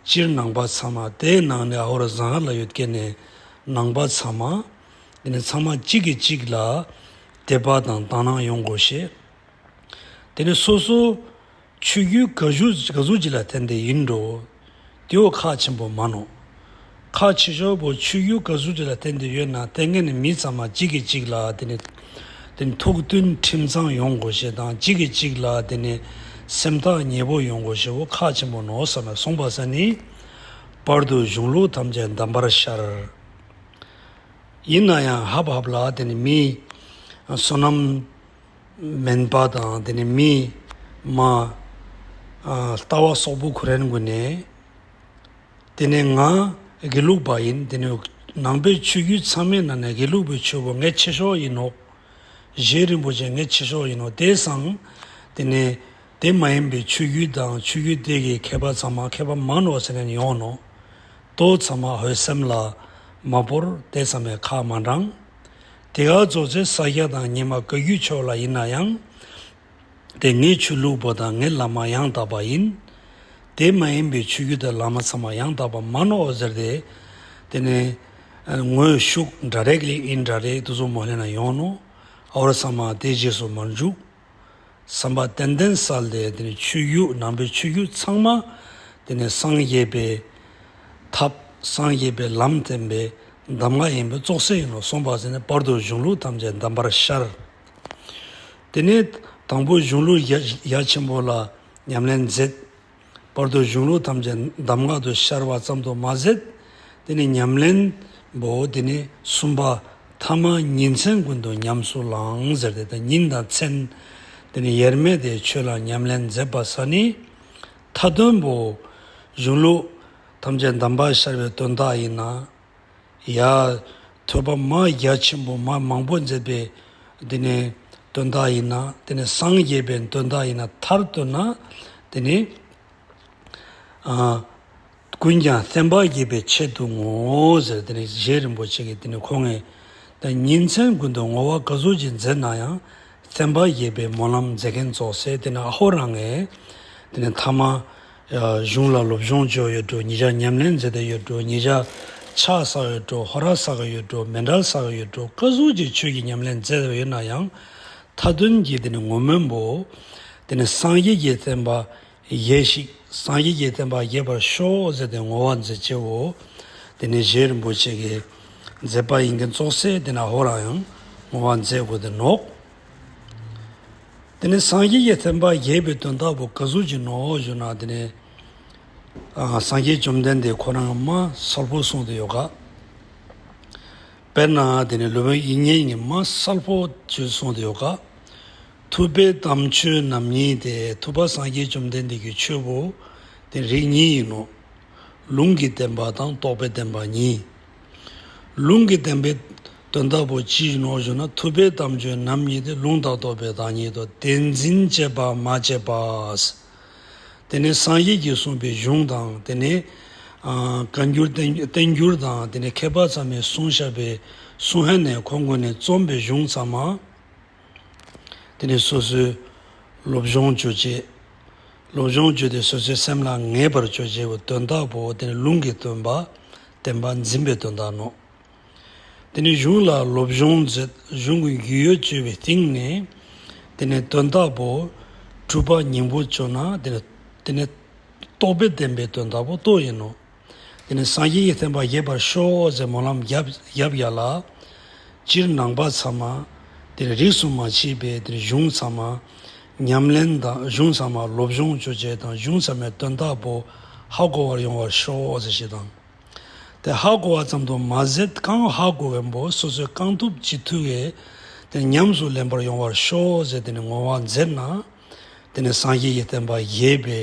སྤྱིར་ནང་པ་ཚང་མ། དེའི་ནང་ནས་ཨ་ཧོ་ར་ཟ་ཧར་ལ་ཡོད་མཁན་ནས་ནང་པ་ཚང་མ། དེ་ནས་ཚང་མ་གཅིག་གིས་གཅིག་ལ་དད་པ་དང་དག་སྣང་ཡོང་དགོས་ཤེས། དེ་ནས་སོ་སོ་ཆོས་བརྒྱུད་ག་ཞུ་ག་ཟུག་ཅིག་ལ་བརྟེན་ཏེ་ཡིན་འགྲོ། དེའོ་ཁག་ཆེན་པོ་མ་ནོ། ཁག་ཆེ་ཤོས་པོ་ཆོས་བརྒྱུད་ག་ཟུག་ཅིག་ལ་བརྟེན་ཏེ་ཡོད་ན། བརྟེན་མཁན་ནི་མི་ཚང་མ་གཅིག་གིས་གཅིག་ལ་དེ་ནི་དེ་ནི་ཐུགས་མཐུན་ཁྲིམས་གཙང་ཡོང་དགོས་ཤེས་དང་། གཅིག་གིས་གཅིག་ལ་དེ་ནི་སེམས་ཐག་ཉེ་པོ་ཡོང་དགོས་ཤེས་པོ་ཁག་ཆེན་པོ་ནོ་བསམ་པ་སོང་པ་ས་ནི། བར་དུ་གཞུང་ལུགས་ཐམས་ཅད་གདམས་པར་ཤར། ཡིན་ན་ཡང་ཧབ་ཧབ་ལ་དེ་ནི་མི་བསོད་ནམས་དམན་པ་དང་། དེ་ནི་མི་མ་ཨ་ལྟ་བ་སོག་པོ་ཁོ་རང་ངོས་ནས། དེ་ནས་ང་དགེ་ལུགས་པ་ཡིན། དེ་ནས་ནང་པའི་ཆོས་བརྒྱུད་ཚང་མའི་ནང་ནས་དགེ་ལུགས་པའི་ཆོས་པོ་ངས་ཆེ་ཤོས་ཡིན་ནོ། རྗེ་རིན་པོ་ཆེ་ངས་ཆེ་ཤོས་ཡིན་ནོ། དེ་སང་དེ་ནས་ དེ་མ་ཡིན་པའི་ཆོས་བརྒྱུད་དང་ཆོས་བརྒྱུད་དེ་གི་མཁས་པ་ཚང་མ་མཁས་པ་མ་ནོར་ཟེར་ནས་ཡོང་ནོ། ལྟོ་ཚང་མ་ཧོད་སེམས་ལ་མ་བོར་དེ་ཚང་མས་ཁ་མ་འགྲངས། དེ་ག་ཚོ་ཚེ་ས་སྐྱ་དང་ཉི་མ་བཀའ་བརྒྱུད་ཕྱོགས་ལ་ཡིན་ན་ཡང་། དེ་ངའི་ཆོས་ལུགས་པོ་དང་ངའི་བླ་མ་ཡང་དག་པ་ཡིན། དེ་མ་ཡིན་པའི་ཆོས་བརྒྱུད་དང་བླ་མ་ཚང་མ་ཡང་དག་པ་མ་ནོ་ཟེར་ཏེ། དེ་ནས་ངོས་ཤུགས་འདྲ་རེག་ལས་ཨིན་འདྲ་རེག་དུ་བཟོ་མོ་ལེ་ན་ཡོང་ནོ། ཨོ་ར་ཚང་མ་དེ་རྗེས་སུ་མར་འཇུག་བསམ་པ་ཏན་ཏན་གསལ་ཏེ། དེ་ནི་ཆོས་བརྒྱུད་ནང་པའི་ཆོས་བརྒྱུད་ཚང་མ་དེ་ནི་སངས་རྒྱས་པའི་ཐབས་སངས་རྒྱས་པའི་ལམ་བསྟན་པའི་གདམས་ངག་ཡིན་པའི་ཙོག་སེ་ཡིན་ནོ་གསུངས་པ་ཟེར་ནས། བར་དུ་གཞུང་ལུགས་ཐམས་ཅད་གདམས་པར་ཤར། དེ་ནས་དང་པོ་གཞུང་ལུགས་ཡ་ཡ་ཆེན་པོ་ལ་ཉམས་ལེན་མཛད། བར་དུ་གཞུང་ལུགས་ཐམས་ཅད་གདམས་ངག་ཏུ་ཤར་བ་ཙམ་དུ་མ་ཟད། དེ་ནི་ཉམས་ལེན་པོ་དེ་ནི་གསུམ་པ་ཐ་མ་ཉིན་མཚན་ཀུན་ཏུ་ཉམས་སུ་བླང་ཟེར་ཏེ། ད་ཉིན་དང་མཚན་དེ་ནི་དབྱེར་མེད་དེ་ཆོས་ལ་ཉམས་ལེན་མཛད་པ་ས་ནི། མཐའ་དོན་པོ་གཞུང་ལུགས་ཐམས་ཅད་གདམས་པར་ཤར་བའི་དོན་དག་ཡིན་ན། ཡ། ཐོས་པ་མ་རྒྱ་ཆེན་པོ་མ་མང་པོ་མཛད་པའི་དེ་ནས་དོན་དག་ཡིན་ན། དེ་ནས་སངས་རྒྱས་པའི་དོན་དག་ཡིན་ན། མཐར་གཏུགས་ན་དེ་ནི། ཨ། ཀུན་ཀྱང་བསྟན་པ་རྒྱས་པའི་ཆེད་དུ་བསྔོ་ཟེར། དེ་ནི་རྗེ་རིན་པོ་ཆེ་གིས་དེ་ནི་ཁོང་ངས་ད་ཉིན་མཚན་ཀུན་ཏུ་བསྔོ་བ་ག་ཚོད་ཅིག་མཛད་ན་ཡང་། བསྟན་པ་རྒྱས་པའི་སྨོན་ལམ་མཛད་མཁན་ཙོག་སེ་དེ་ནི་ཨ་ཧོ་རང་ངས་དེ་ནི་ཐ་མ། ཡ། གཞུང་ལ་སློབ་སྦྱོང་བྱས་ཡོད་འགྲོ། ཉེ་ཆར་ཉམས་ལེན་མཛད་དེ་ཡོད་འགྲོ། ཉེ་ཆར་ཕྱག་བསགས་ཡོད་འགྲོ། ཧོ་ར་བསགས་ཡོད་འགྲོ། མཎྜལ་བསགས་ཡོད་འགྲོ། ག་ཟུག་ཅིག་ཆོས་ཀྱི་ཉམས་ལེན་མཛད་ཡོད་ན་ཡང་། མཐའ་དོན་གྱི་དེ་ནི་བསྔོ་སྨོན་པོ། དེ་ནི་སངས་རྒྱས་ཀྱི་བསྟན་པ་རྒྱས་ཤིག་སངས་རྒྱས་ཀྱི་བསྟན་པ་རྒྱས་པར་ཤོག་ཟེར་ཏེ་བསྔོ་བ་མཛད་ཅེས་འོ། དེ་ནི་རྗེ་རིན་པོ་ཆེ་གི་མཛད་པ་ཡིན་མཁན་ཙོག་སེ་དེ་ནི་ཨ་ཧོ་རང་ཡང་བསྔོ་བ་མཛད་དགོས་ཏེ་ནོག་དེ་ནས་སངས་རྒྱས་ཀྱི་བསྟན་པ་རྒྱས་པའི་དོན་དག་པོ་ག་ཟུག་ཅིག་ནོ་ཞུ་ན། དེ་ནས་ཨ་སངས་རྒྱས་བཅོམ་ལྡན་འདས་ཁོ་རང་མ་གསལ་པོ་གསུངས་ཏེ་ཡོད་ག་དཔེར་ན་དེ་ནས་སློབ་དཔོན་དབྱིག་གཉེན་གྱིས་མ་གསལ་པོ་ཅིག་གསུངས་ཏེ་ཡོད་ག་ཐུབ་པའི་དམ་ཆོས་རྣམ་གཉིས་ཏེ། ཐུབ་པ་སངས་རྒྱས་བཅོམ་ལྡན་འདས་ཀྱི་ཆོས་པོ་དེ་རིགས་གཉིས་ཡིན་ནོ། ལུང་གི་བསྟན་པ་དང་རྟོགས་པའི་བསྟན་པ་གཉིས། ལུང་གི་བསྟན་པའི་དོན་དག་པོ་ཅི་ཡིན་ནོ་ཞུ་ན། ཐུབ་པའི་དམ་ཆོས་རྣམ་གཉིས་ཏེ། ལུང་དང་རྟོགས་པའི་བདག་ཉིད་དོ། དེ་འཛིན་བྱེད་པ་མ་བྱས་པ། དེ་ནས་སངས་རྒྱས་ཀྱིས་གསུངས་པའི་གཞུང་དང་། དེ་ནས་ཨ་བཀའ་འགྱུར་བསྟན་བསྟན་འགྱུར་དང་། དེ་ནས་མཁས་པ་ཚང་མས་གསུངས་བཞག་པའི་གསུང་ཧན་ནས་ཁོང་ཀུན་ནས་རྩོམ་པའི་གཞུང་ཚང་མ། དེ་ནས་སོ་སོའི་སློབ་སྦྱོང་བྱོས་བྱས། སློབ་སྦྱོང་བྱོས་ཏེ་སོ་སོའི་སེམས་ལ་ངེས་པར་བྱོས་བྱས་པའི་དོན་དག་པོ་དེ་ནི་ལུང་གི་སྟོན་པ་བསྟན་པ་འཛིན་པའི་དོན་དག་ནོ། དེ་ནི་གཞུང་ལ་སློབ་སྦྱོང་མཛད། གཞུང་གི་རྒྱུས་ཡོད་བཅོས་པའི་སྟེང་ནས། དེ་ནི་དོན་དག་པོ་གྲུབ་པ་སྙིང་པོ་བཅོས་ན། དེ་ནི་དེ་ནི་རྟོགས་པའི་བདེན་པའི་དོན་དག་པོ་རྟོགས་ཡིན་ནོ། དེ་ནི་སངས་རྒྱས་ཀྱི་བསྟན་པ་རྒྱས་པར་ཤོག་ཟེར་སྨོན་ལམ་རྒྱབ་རྒྱབ་ཡ་ལ། སྤྱིར་ནང་པ་ཚང་མ་དེ་ནི་རིས་སུ་མ་ཆད་པའི་དེ་ནི་གཞུང་ཚང་མ་ཉམས་ལེན་དང་། གཞུང་ཚང་མ་སློབ་སྦྱོང་བྱོས་བྱས་དང་། གཞུང་ཚང་མའི་དོན་དག་པོ་ཧ་གོ་བར་ཡོང་བར་ཤོག་ཟེར་ཞེས་དང་། དེ་ཧ་གོ་བ་ཙམ་དུ་མ་ཟད། གང་ཧ་གོ་མཁན་པོ་སོ་སོའི་རྐང་ཐུབ་ཅི་ཐུབ་ཀྱིས་དེ་ཉམས་སུ་ལེན་པར་ཡོང་བར་ཤོག་ཟེར་དེ་ནི་བསྔོ་བ་མཛད་ན། དེ་ནི་སངས་རྒྱས་ཀྱི་བསྟན་པ་རྒྱས་པའི་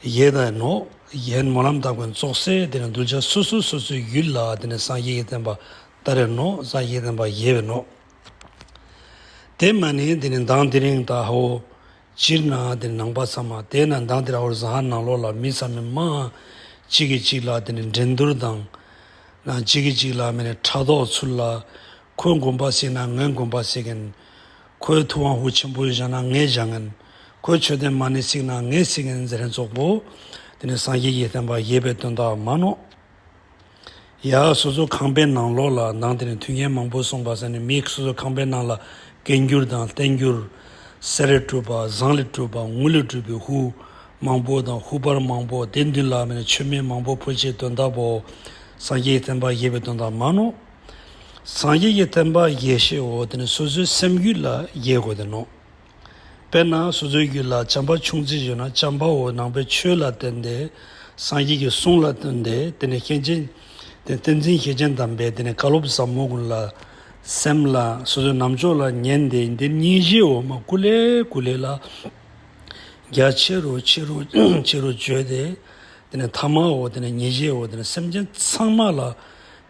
རྒྱས་ད་ནོ། ཡན་སྨོན་ལམ་བཏབ་མཁན་ཙོག་སེ་དེ་ནི་གདུལ་བྱ་སོ་སོ་སོ་སོའི་རྒྱུད་ལ་དེ་ནི་སངས་རྒྱས་ཀྱི་བསྟན་པ་དར་རེ་ནོ། སངས་རྒྱས་ཀྱི་བསྟན་པ་རྒྱས་པའི་ནོ། དེ་མ་ནི་དེ་ནི་མདང་དེ་རིང་ད་ཧོ། སྤྱིར་ན་དེ་ནི་ནང་པ་ཚང་མ། དེས་ན་མདང་དེ་ར་ཧོར་ཟ་ཧར་ནང་ལོགས་ལ་མི་ཚང་མས་མ་གཅིག་གིས་གཅིག་ལ་དེ་ནི་འགྲན་བསྡུར་དང་། ན་གཅིག་གིས་གཅིག་ལ་མེད་ནས་ཕྲག་དོག་ཚུལ་ལ། ཁོའི་དགོན་པ་གཟིགས་ན་ངའི་དགོན་པ་གཟིགས་མཁན། ཁོའི་ཐུབ་དབང་ཧུ་ཆེན་པོ་བཞག་ན་ངས་བཞག་མཁན། ཁོའི་མཆོད་རྟེན་མ་ཎི་གཟིགས་ན་ངས་གཟིགས་མཁན་ཟེར་མཁན་ཙོགས་པོ། དེ་ནི་སངས་རྒྱས་ཀྱི་བསྟན་པ་རྒྱས་པའི་དོན་དག་མ་ནོ། ཡ། སོ་སོ་ཁང་པའི་ནང་ལོགས་ལ་མདང་དེ་ནི་ཐུན་མཁན་མང་པོ་གསུངས་པ་ས་ནི། མི་སོ་སོ་ཁང་པའི་ནང་ལ་བཀའ་འགྱུར་དང་བསྟན་འགྱུར། གསེར་ལས་གྲུབ་པ། ཟངས་ལས་གྲུབ་པ། དངུལ་ལས་གྲུབ་པའི་ཧུ་མང་པོ་དང་། ཧུ་པར་མང་པོ། དེ་མདུན་ལ་མེད་ནས་མཆོད་མེ་མང་པོ་ཕུལ་བྱས་དོན་དག་པོ། སངས་རྒྱས་ཀྱི་བསྟན་པ་རྒྱས་པའི་དོན་དག་མ་ནོ། སངས་རྒྱས་ཀྱི་བསྟན་པ་རྒྱས་ཤེས་འོ་དེ་ནི་སོ་སོའི་སེམས་རྒྱུད་ལ་རྒྱས་དགོས་ཏེ་ནོ། དཔེར་ན་སོ་སོའི་རྒྱུད་ལ་བྱམས་པ་ཆུང་ཙིག་ཡོད་ན། བྱམས་པ་འོ་ནང་པའི་ཆོས་ལ་བརྟེན་ཏེ། སངས་རྒྱས་ཀྱི་གསུང་ལ་བརྟེན་ཏེ། དེ་ནས་མཁན་ཆེན་དེ་བསྟན་འཛིན་ཤེར་ཕྱིན་དམ་པའི་དེ་ནས་བཀའ་སློབ་ཟབ་མོ་ཀུན་ལ་སེམས་ལ་སོ་སོའི་ནམ་ཅོག་ལ་ཉན་ཏེ། འདིར་སྙིང་རྗེ་འོ་མ་ཀུ་ལེ་ཀུ་ལེ་ལ་རྒྱ་ཆེ་རུ་ཆེ་རུ་ཆེ་རུ་བརྗོད་དེ། དེ་ནས་ཐ་མ་འོ་དེ་ནས་སྙིང་རྗེ་འོ་དེ་ནས་སེམས་ཅན་ཚང་མ་ལ་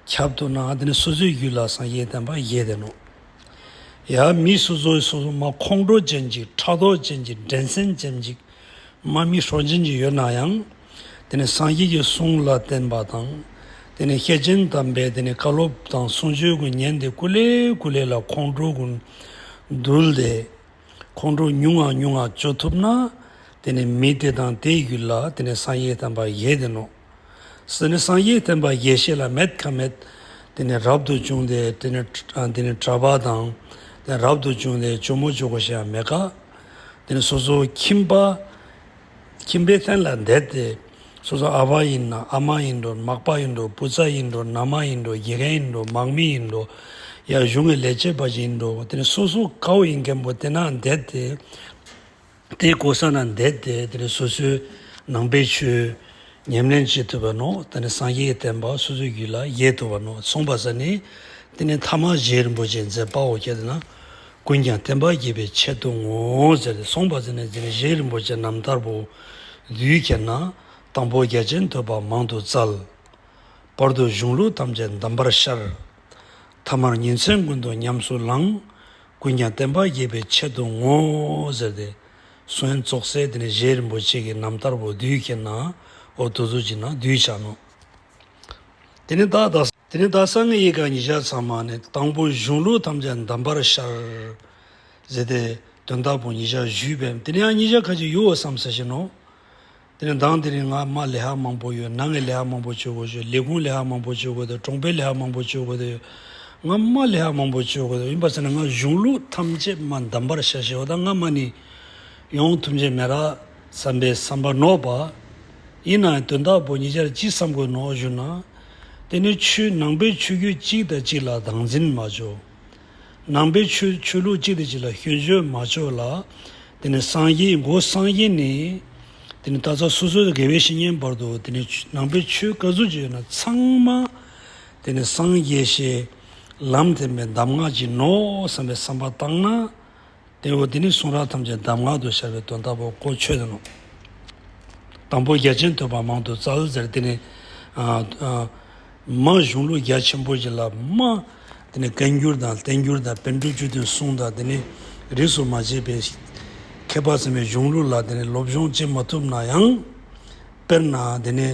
ཁྱབ་ཐུབ་ན། དེ་ནི་སོ་སོའི་རྒྱུད་ལ་སངས་རྒྱས་བསྟན་པ་རྒྱས་ཏེ་ནོ། ཡ་མི་སོ་སོ་སོ་སོ་མ་ཁོང་ཁྲོ་ཅན་གྱི་ཕྲག་དོག་ཅན་གྱི་འགྲན་སེམས་ཅན་གྱི་མ་མི་སྲོག་ཅན་གྱི་ཡོད་ན་ཡང་། དེ་ནི་སངས་རྒྱས་ཀྱི་གསུང་ལ་བརྟེན་པ་དང་། དེ་ནི་སྐྱེས་ཆེན་དམ་པའི་དེ་ནི་བཀའ་སློབ་དང་གསུང་ཆོས་ཀུན་ཉན་ཏེ་ཀུ་ལེ་ཀུ་ལེ་ལ་ཁོང་ཁྲོ་ཀུན་འདུལ་ཏེ། ཁོང་ཁྲོ་ཉུང་ང་ཉུང་ང་བཅོ་ཐུབ་ན། དེ་ནི་མི་དེ་དང་དེའི་རྒྱུད་ལ་དེ་ནི་སངས་རྒྱས་བསྟན་པ་རྒྱས་ཏེ་ནོག། སེ་ནི་སངས་རྒྱས་བསྟན་པ་རྒྱས་ཤེས་ལ་མེད་ཁ་མེད། དེ་ནི་རབ་ཏུ་བྱུང་སྟེ་དེ་ནི་དེ་ནི་གྲྭ་པ་དང་། དེ་རབ་ཏུ་བྱུང་སྟེ་ཇོ་མོ་ཇོ་ཁོ་ཞིག་ཡང་མེད་ཀ། དེ་ནི་སོ་སོ་ཁྱིམ་པ། ཁྱིམ་པའི་རྟེན་ལ་བསྡད་དེ། སོ་སོ་ཨ་ཕ་ཡིན་ན་ཨ་མ་ཡིན་འགྲོ། མག་པ་ཡིན་འགྲོ། བུ་ཚ་ཡིན་འགྲོ། ན་མ་ཡིན་འགྲོ། དགེ་རྒན་ཡིན་འགྲོ། མང་མི་ཡིན་འགྲོ། ཡ་གཞུང་གི་ལས་བྱེད་པ་ཞིག་ཡིན་འགྲོ། དེ་ནི་སོ་སོ་དགའ་བོ་ཡིན་མཁན་པོ་དེ་ན་བསྡད་དེ། དེའི་གོ་ས་ན་བསྡད་དེ་དེ་ནི་སོ་སོའི་ནང་པའི་ཆོས་ཉམས་ལེན་བྱེད་ཐུབ་པ་ནོ། དེ་ནི་སངས་རྒྱས་བསྟན་པ་སོ་སོའི་རྒྱུད་ལ་ཡལ་ཐུབ་པ་ནོ། སོང་པ་ས་ནི་དེ་ནི་ཐ་མ་རྗེ་རིན་པོ་ཆེ་མཛད་པའོ་ཁྱེད་ན། ཀུན་ཀྱང་བསྟན་པ་རྒྱས་པའི་ཆེད་དུ་ངོ་། ཟེར་ཏེ་སོང་པ་ས་ནི་དེ་ནི་རྗེ་རིན་པོ་ཆེ་རྣམ་ཐར་པོ་བསྡུས་ཁྱེད་ན། དང་པོ་རྒྱ་ཆེན་ཐོས་པ་མང་དུ་བཙལ། བར་དུ་གཞུང་ལུགས་ཐམས་ཅད་གདམས་པར་ཤར། ཐ་མར་ཉིན་མཚན་ཀུན་ཏུ་ཉམས་སུ་བླངས། ཀུན་ཀྱང་བསྟན་པ་རྒྱས་པའི་ཆེད་དུ་ངོ་། ཟེར་ཏེ། གསུང་ཙོགས་སེ་དེ་ནི་རྗེ་རིན་པོ་ཆེ་གི་རྣམ་ཐར་པོ་བསྡུས་ཁྱེད་ན། འོ་དུ་ཟུ་ཅི་ན་བསྡུས་ཆ་ནོ། དེ་ནི་ད་ད་དེ་ནི་ད་སང་ངེ་ཡི་ག་ཉི་ཤ་ཚང་མ་ནི་དང་པོ་གཞུང་ལུགས་ཐམས་ཅད་གདམས་པར་ཤར། ཟེར་ཏེ་དོན་དག་པོ་ཉི་ཤ་བཞུས་པས། དེ་ནི་ཡང་ཉི་ཤ་ཁ་ཅིག་ཡོད་བསམ་ས་ཞིག་ནོ། དེ་ནས་མདང་དེ་རིང་ང་མ་ལས་ཀ་མང་པོ་ཡོད། ནང་གི་ལས་ཀ་མང་པོ་བྱེད་དགོས་ཤོག། ལས་ཁུངས་ལས་ཀ་མང་པོ་བྱེད་དགོས་དེ། གྲོང་པའི་ལས་ཀ་མང་པོ་བྱེད་དགོས་དེ། ང་མ་ལས་ཀ་མང་པོ་བྱེད་དགོས་དེ་ཡིན་པ་ཟེར་ན། ང་གཞུང་ལུགས་ཐམས་ཅད་མ་གདམས་པར་ཤར་ཤེས་པ་དང་། ང་མ་ནི་ཡོང་ཐུབ་ཅེས་མེད་ར་བསམ་པའི་བསམ་པ་ནོར་བ། ཡིན་ནའང་དོན་དག་པོ་ཉིད་ཆར་ཅི་བསམ་དགོས་ནོ་ཞུ་ན། དེ་ནི་ཆོས་ནང་པའི་ཆོས་བརྒྱུད་གཅིག་དང་གཅིག་ལ་སྡང་འཛིན་མ་བྱོ། ནང་པའི་ཆོས་ཆོས་ལུགས་གཅིག་དང་གཅིག་ལ་སྐྱོན་བརྗོད་མ་བྱོས་ལ། དེ་ནི་སངས་རྒྱས་མགོ་སངས་རྒྱས་ནི། དེ་ནི་ད་ལྟ་སོ་སོའི་དགེ་བའི་བཤེས་གཉེན་བར་དུ་དེ་ནི་ནང་པའི་ཆོས་ག་ཚོད་ཅིག་ཡོད་ན་ཚང་མ། དེ་ནི་སངས་རྒྱས་ཞེས་ལམ་བསྟན་པའི་གདམས་ངག་ཅིག་ནོ་བསམ་པའི་བསམ་པ་བཏང་ན། དེ་འོ་དེ་ནི་གསུང་རབ་ཐམས་ཅད་གདམས་ངག་ཏུ་ཤར་བའི་དོན་དག་པོ་གོ་ཆོད་དེ་ནོ། དང་པོ་རྒྱ་ཆེན་ཐོས་པ་མང་དུ་བཙལ་ཟེར། དེ་ནི་ཨ་ཨ་མ་གཞུང་ལུགས་རྒྱ་ཆེན་པོ་ཞིག་ལ་མ། དེ་ནི་བཀའ་འགྱུར་དང་བསྟན་འགྱུར་དང་པཎ་གྲུབ་བཅུ་བདུན་གསུང་དང་། དེ་ནི་རིས་སུ་མ་ཆད་པའི་མཁས་པ་ཚང་མའི་གཞུང་ལུགས་ལ་དེ་ནི་སློབ་སྦྱོང་བྱེད་མ་ཐུབ་ན་ཡང་། དཔེར་ན་དེ་ནི་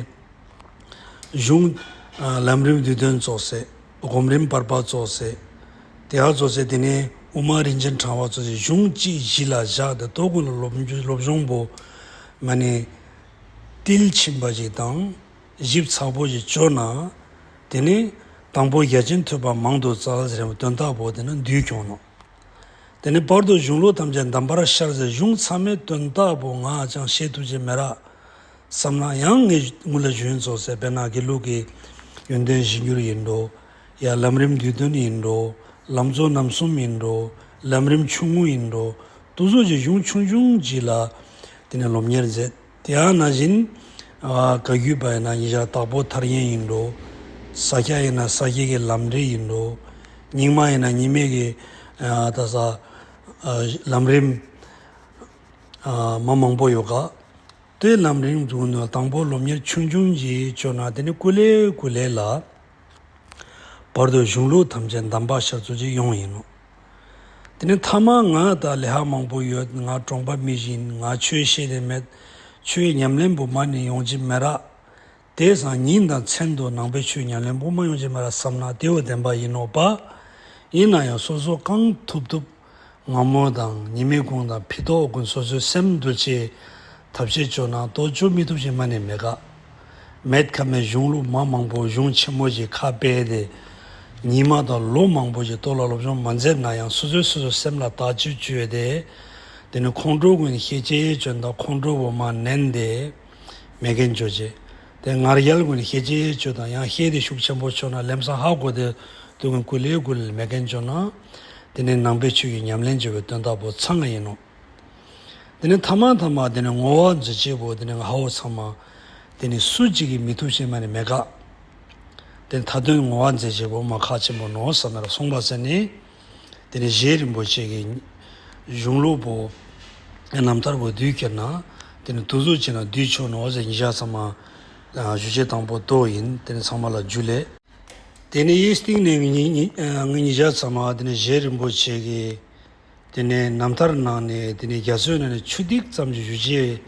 གཞུང་ཨ་ལམ་རིམ་བསྡུས་དོན་ཙོགས་སེ། སྒོམ་རིམ་བར་པ་ཙོགས་སེ། དེ་ཧ་ཙོགས་སེ། དེ་ནས་དབུ་མ་རིན་ཆེན་ཕྲེང་བ་ཙོགས་སེ་གཞུང་གཅིག་གཞི་ལ་བཞག་སྟེ་ལྟོ་ཀུན་ལ་སློབ་སློབ་སྦྱོང་པོ་མ་ནི་ཏིལ་ཕྱིན་པ་ཞིག་དང་ཞིབ་ཚགས་པོ་ཞིག་བཅོ་ན། དེ་ནས་དང་པོ་རྒྱ་ཆེན་ཐོས་པ་མང་དུ་བཙལ་ཟེར་བའི་དོན་དག་པོ་དེ་ན་འདུས་ཁྱོང་ནོ། དེ་ནས་བར་དུ་གཞུང་ལུགས་ཐམས་ཅད་གདམས་པར་ཤར་ཟེར། གཞུང་ཚང་མའི་དོན་དག་པོ་ང་ཅང་ཤེས་ཐུབ་ཀྱི་མེད་ར་བསམ་ན་ཡང་། ངས་སྔོན་ལ་ཞུས་ཡིན་ཙོགས་སེ། དཔེར་ན་དགེ་ལུགས་ཀྱི་ཡོན་ཏན་གཞིར་གྱུར་ཡིན་འགྲོ། ཡ་ལམ་རིམ་བསྡུས་དོན་ཡིན་འགྲོ། ལམ་གཙོ་རྣམ་གསུམ་ཡིན་འགྲོ། ལམ་རིམ་ཆུང་ངུ་ཡིན་འགྲོ། དུ་སོགས་ཀྱི་གཞུང་ཆུང་ཆུང་ཅིག་ལ་དེ་ནས་སློབ་གཉེར་མཛད། དེ་ཡང་ན་བཞིན་ཨ་བཀའ་བརྒྱུད་པ་ཡིན་ན་ཉིན་ཞག་དྭགས་པོ་ཐར་ཡན་ཡིན་འགྲོ། ས་སྐྱ་ཡིན་ན་ས་སྐྱའི་གི་ལམ་འབྲས་ཡིན་འགྲོ། རྙིང་མ་ཡིན་ན་རྙིང་མའི་གི་ཨ་ད་ས་ཨ་ལམ་རིམ་ཨ་མ་མང་པོ་ཡོད་ག། དེ་ལམ་རིམ་འདུག་ནོ། དང་པོ་སློབ་གཉེར་ཆུང་ཆུང་ཅིག་བཅོ་ན་དེ་ནི་ཀུ་ལེ་ཀུ་ལེ་ལ། བར་དུ་གཞུང་ལུགས་ཐམས་ཅད་གདམས་པ་ཤར་ཚུལ་ཅིག་ཡོང་ཡིན་ནོ། དེ་ནི་ཐ་མ་ང་ད་ལས་ཀ་མང་པོ་ཡོད། ང་གྲོང་པ་མི་ཞིག་ཡིན། ང་ཆོས་ཤེས་ནས་མེད། ཆོས་ཉམས་ལེན་པོ་མ་ནི་ཡོང་གི་མེད་ར། དེ་སང་ཉིན་དང་མཚན་དུ་ནང་པའི་ཆོས་ཉམས་ལེན་པོ་མ་ཡོང་གི་མེད་ར་བསམ་ན་དེ་བོ་བདེན་པ་ཡིན་ནོ་པ། ཡིན་ན་ཡང་སོ་སོ་གང་ཐུབ་ཐུབ། སྔ་མོ་དང་ཉི་མའི་གུང་དང་ཕི་ཏོག་ཀུན་སོ་སོའི་སེམས་འདུལ་ཆེད་ཐབས་ཤེས་བཅོ་ན་ལྟོ་བཅོ་མི་ཐུབ་ཞིག་མ་ནས་མེད་ག། མེད་ཁ་མེད་གཞུང་ལུགས་མ་མང་པོ་གཞུང་ཆེན་མོ་ཞིག་ཁ་ཕྱེ་སྟེ། ཉི་མ་དང་ལོ་མང་པོ་ཞིག་ལྟོ་ལ་སློབ་སྦྱོང་མ་མཛད་ན་ཡང་། སོ་སོའི་སོ་སོའི་སེམས་ལ་བརྟག་དཔྱད་བཅོས་ཏེ། དེ་ནི་ཁོང་ཁྲོ་ཀུན་ཤེས་ཅེས་བཅོས་དང་། ཁོང་ཁྲོ་བོ་མ་ནན་ཏེ། མེད་མཁན་བཅོ་ཅེས། དེ་ངར་རྒྱལ་ཀུན་ཤེས་ཅེས་བཅོས་དང་། ཡང་ཤེས་དེ་ཤུགས་ཆེན་པོ་བཅོ་ན་ལམ་སང་ཧ་གོ་དེ་དུས་ཀུན་ཀུ་ལེ་ཀུ་ལེ་མེད་མཁན་བཅོ་ན། དེ་ནི་ནང་པའི་ཆོས་ཀྱི་ཉམས་ལེན་བྱེད་པའི་དོན་དག་པོ་ཚང་ང་ཡིན་ནོ། དེ་ནི་ཐ་མ་ཐ་མ་དེ་ནི་བསྔོ་བ་མཛད་ཅེས་པོ་དེ་ནི་ཧ་བོ་ཚང་མ། དེ་ནི་སུ་གཅིག་གིས་མི་ཐུབ་ཞེས་མ་ནི་མེད་ག། དེ་ནི་མཐའ་དོན་བསྔོ་བ་མཛད་ཅེས་པོ་མ་ཁག་ཆེན་པོ་ནོ་བསམ་ན་ར་སོང་པ་ཟེར་ནི། དེ་ནི་རྗེ་རིན་པོ་ཆེ་གི་གཞུང་ལུགས་པོ་རྣམ་ཐར་པོ་བསྡུས་ཁྱེར་ན། དེ་ནི་དུ་ཟུག་བྱས་ན་བསྡུས་ཆོག་ནོ་ཟེར། ཉིན་ཞག་ཚང་མ་ཞུ་ཆེད་དང་པོ་ཏོ་ཡིན། དེ་ནི་ཚང་མ་ལ་རྒྱུ་ལས། དེ་ནས་ཡིན་སྟེང་ནས་ངེད་ཉི་ཨ་ངེད་ཉིད་ཅག་ཚང་མ་དེ་ནས་རྗེ་རིན་པོ་ཆེ་གི་དེ་ནས་རྣམ་ཐར་ནང་ནས་དེ་ནས་རྒྱ་མཚོའི་ནང་ནས་ཆུ་ཐིགས་ཙམ་གྱི་ཞུ་རྗེས་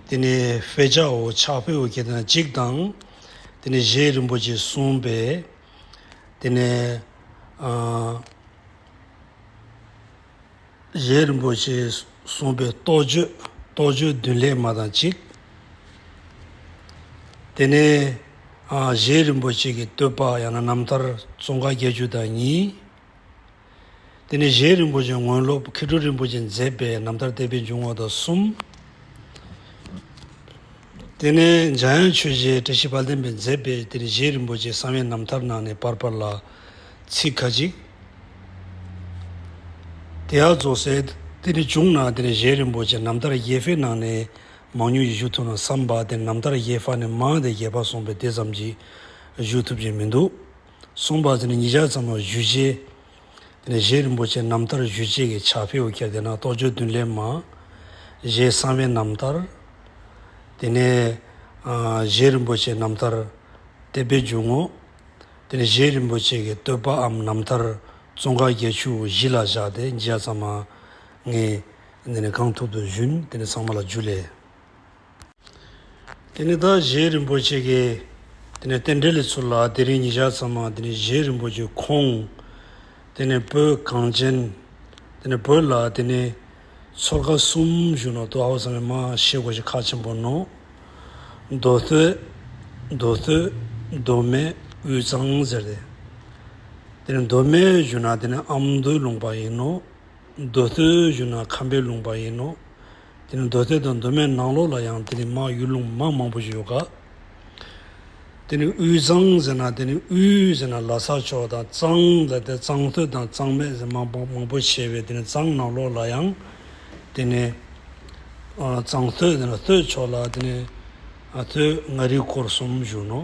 དེ་ནས་དཔེ་ཆའོ་ཕྱག་དཔེའོ་ཁྱེད་དང་གཅིག་དང་། དེ་ནས་རྗེ་རིན་པོ་ཆེ་གསུངས་པའི་དེ་ནས་ཨ། རྗེ་རིན་པོ་ཆེས་གསུངས་པའི་རྟོགས་བརྗོད། རྟོགས་བརྗོད་བདུན་ལས་མ་དང་གཅིག་དེ་ནས་ཨ་རྗེ་རིན་པོ་ཆེ་གི་བསྟོད་པ་ཡང་ན་རྣམ་ཐར་ཙོང་ཁ་བརྒྱད་ཅུ་དང་གཉིས། དེ་ནས་རྗེ་རིན་པོ་ཆེ་དངོས་སློབ་མཁས་གྲུབ་རིན་པོ་ཆེས་མཛད་པའི་རྣམ་ཐར་བསྟན་པའི་འབྱུང་བ་དང་གསུམ། དེ་ནས་འཇམ་དབྱངས་ཆོས་རྗེ་བཀྲ་ཤིས་དཔལ་ལྡན་པས་མཛད་པའི་དེ་ནས་རྗེ་རིན་པོ་ཆེའི་གསང་བའི་རྣམ་ཐར་ནང་ནས་པར་པར་ལ་ཚིག་ཁ་ཅིག་དེ་ཡང་རྫོགས་སའི་དེ་ནས་བྱུང་ན་དེ་ནས་རྗེ་རིན་པོ་ཆེ་རྣམ་ཐར་ཞེ་ཕའི་ནང་ནས་མང་ཉུང་ཞིག་ཞུ་ཐུབ་ན་བསམ་པ་དེ་རྣམ་ཐར་ཞེ་ཕ་ནས་མང་དེ་རྒྱས་པ་གསུངས་པའི་དེ་ཙམ་གྱིས་ཞུ་ཐུབ་ཀྱི་མི་འདུག་གསུངས་པ་དེ་ནས་ཉིད་ཅག་ཚང་མ་ཞུ་རྗེས། དེ་ནས་རྗེ་རིན་པོ་ཆེའི་རྣམ་ཐར་ཞུ་རྗེས་ཀྱི་ཕྱག་དཔེའོ་ཁྱེར་དེ་ན་རྟོགས་བརྗོད་བདུན་ལས་མ། རྗེའི་གསང་བའི་རྣམ་ཐར། དེ་ནས་ཨ་རྗེ་རིན་པོ་ཆེའི་རྣམ་ཐར་བསྟན་པའི་འབྱུང་བ། དེ་ནས་རྗེ་རིན་པོ་ཆེ་གི་བསྟོད་པའམ་རྣམ་ཐར་ཙོང་ཁ་བརྒྱད་ཅུ་གཞི་ལ་བཞག་སྟེ་འཇའ་ཚང་མ་ངས་དེ་ནས་གང་ཐུབ་ཐུབ་ཞུན། དེ་ནས་ཚང་མ་ལ་འཇུ་ལེ། དེ་ནས་ད་རྗེ་རིན་པོ་ཆེ་གི་དེ་ནས་རྟེན་འབྲེལ་ལས་ཚུར་ལ་དེ་རིང་ཉིད་ཅག་ཚང་མ་དེ་ནས་རྗེ་རིན་པོ་ཆེ་ཁོང་དེ་ནས་བོད་གངས་ཅན་དེ་ནས་བོད་ལ་དེ་ནས་ཚོལ་ཁ་གསུམ་བཞུགས་ནོ་དུ་ཨའོ་ཚང་མས་མ་ཤེས་དགོས་ཤེས་ཁག་ཆེན་པོ་ནོ། མདོ་སྟོད། མདོ་སྟོད། མདོ་སྨད། དབུས་གཙང་ཟེར་ཏེ། དེ་ནས་མདོ་སྨད་བཞུགས་ན་དེ་ནས་ཨ་མདོའི་ལུང་པ་ཡིན་ནོ། མདོ་སྟོད་བཞུགས་ན་ཁམས་པའི་ལུང་པ་ཡིན་ནོ། དེ་ནི་མདོ་སྟོད་དང་མདོ་སྨད་ནང་ལོགས་ལ་ཡང་དེ་ནི་མ་ཡུལ་ལུང་མ་མང་པོ་ཞིག་ཡོད་ག་དེ་ནི་དབུས་གཙང་ཟེར་ན་དེ་ནི་དབུས་ཟེར་ན་ལྷ་ས་ཕྱོགས་དང་། གཙང་ཟེར་ཏེ་གཙང་སྟོད་དང་གཙང་སྨད་ཟེར་མང་པོ་མང་པོ་ཕྱེ་བའི་དེ་ནི་གཙང་ནང་ལོགས་ལ་ཡང་དེ་ནི་ཨ་གཙང་སྟོད་ཟེར་ན་སྟོད་ཕྱོགས་ལ་དེ་ནི་ཨ་སྟོད་མངའ་རིས་སྐོར་གསུམ་བཞུགས་ནོ།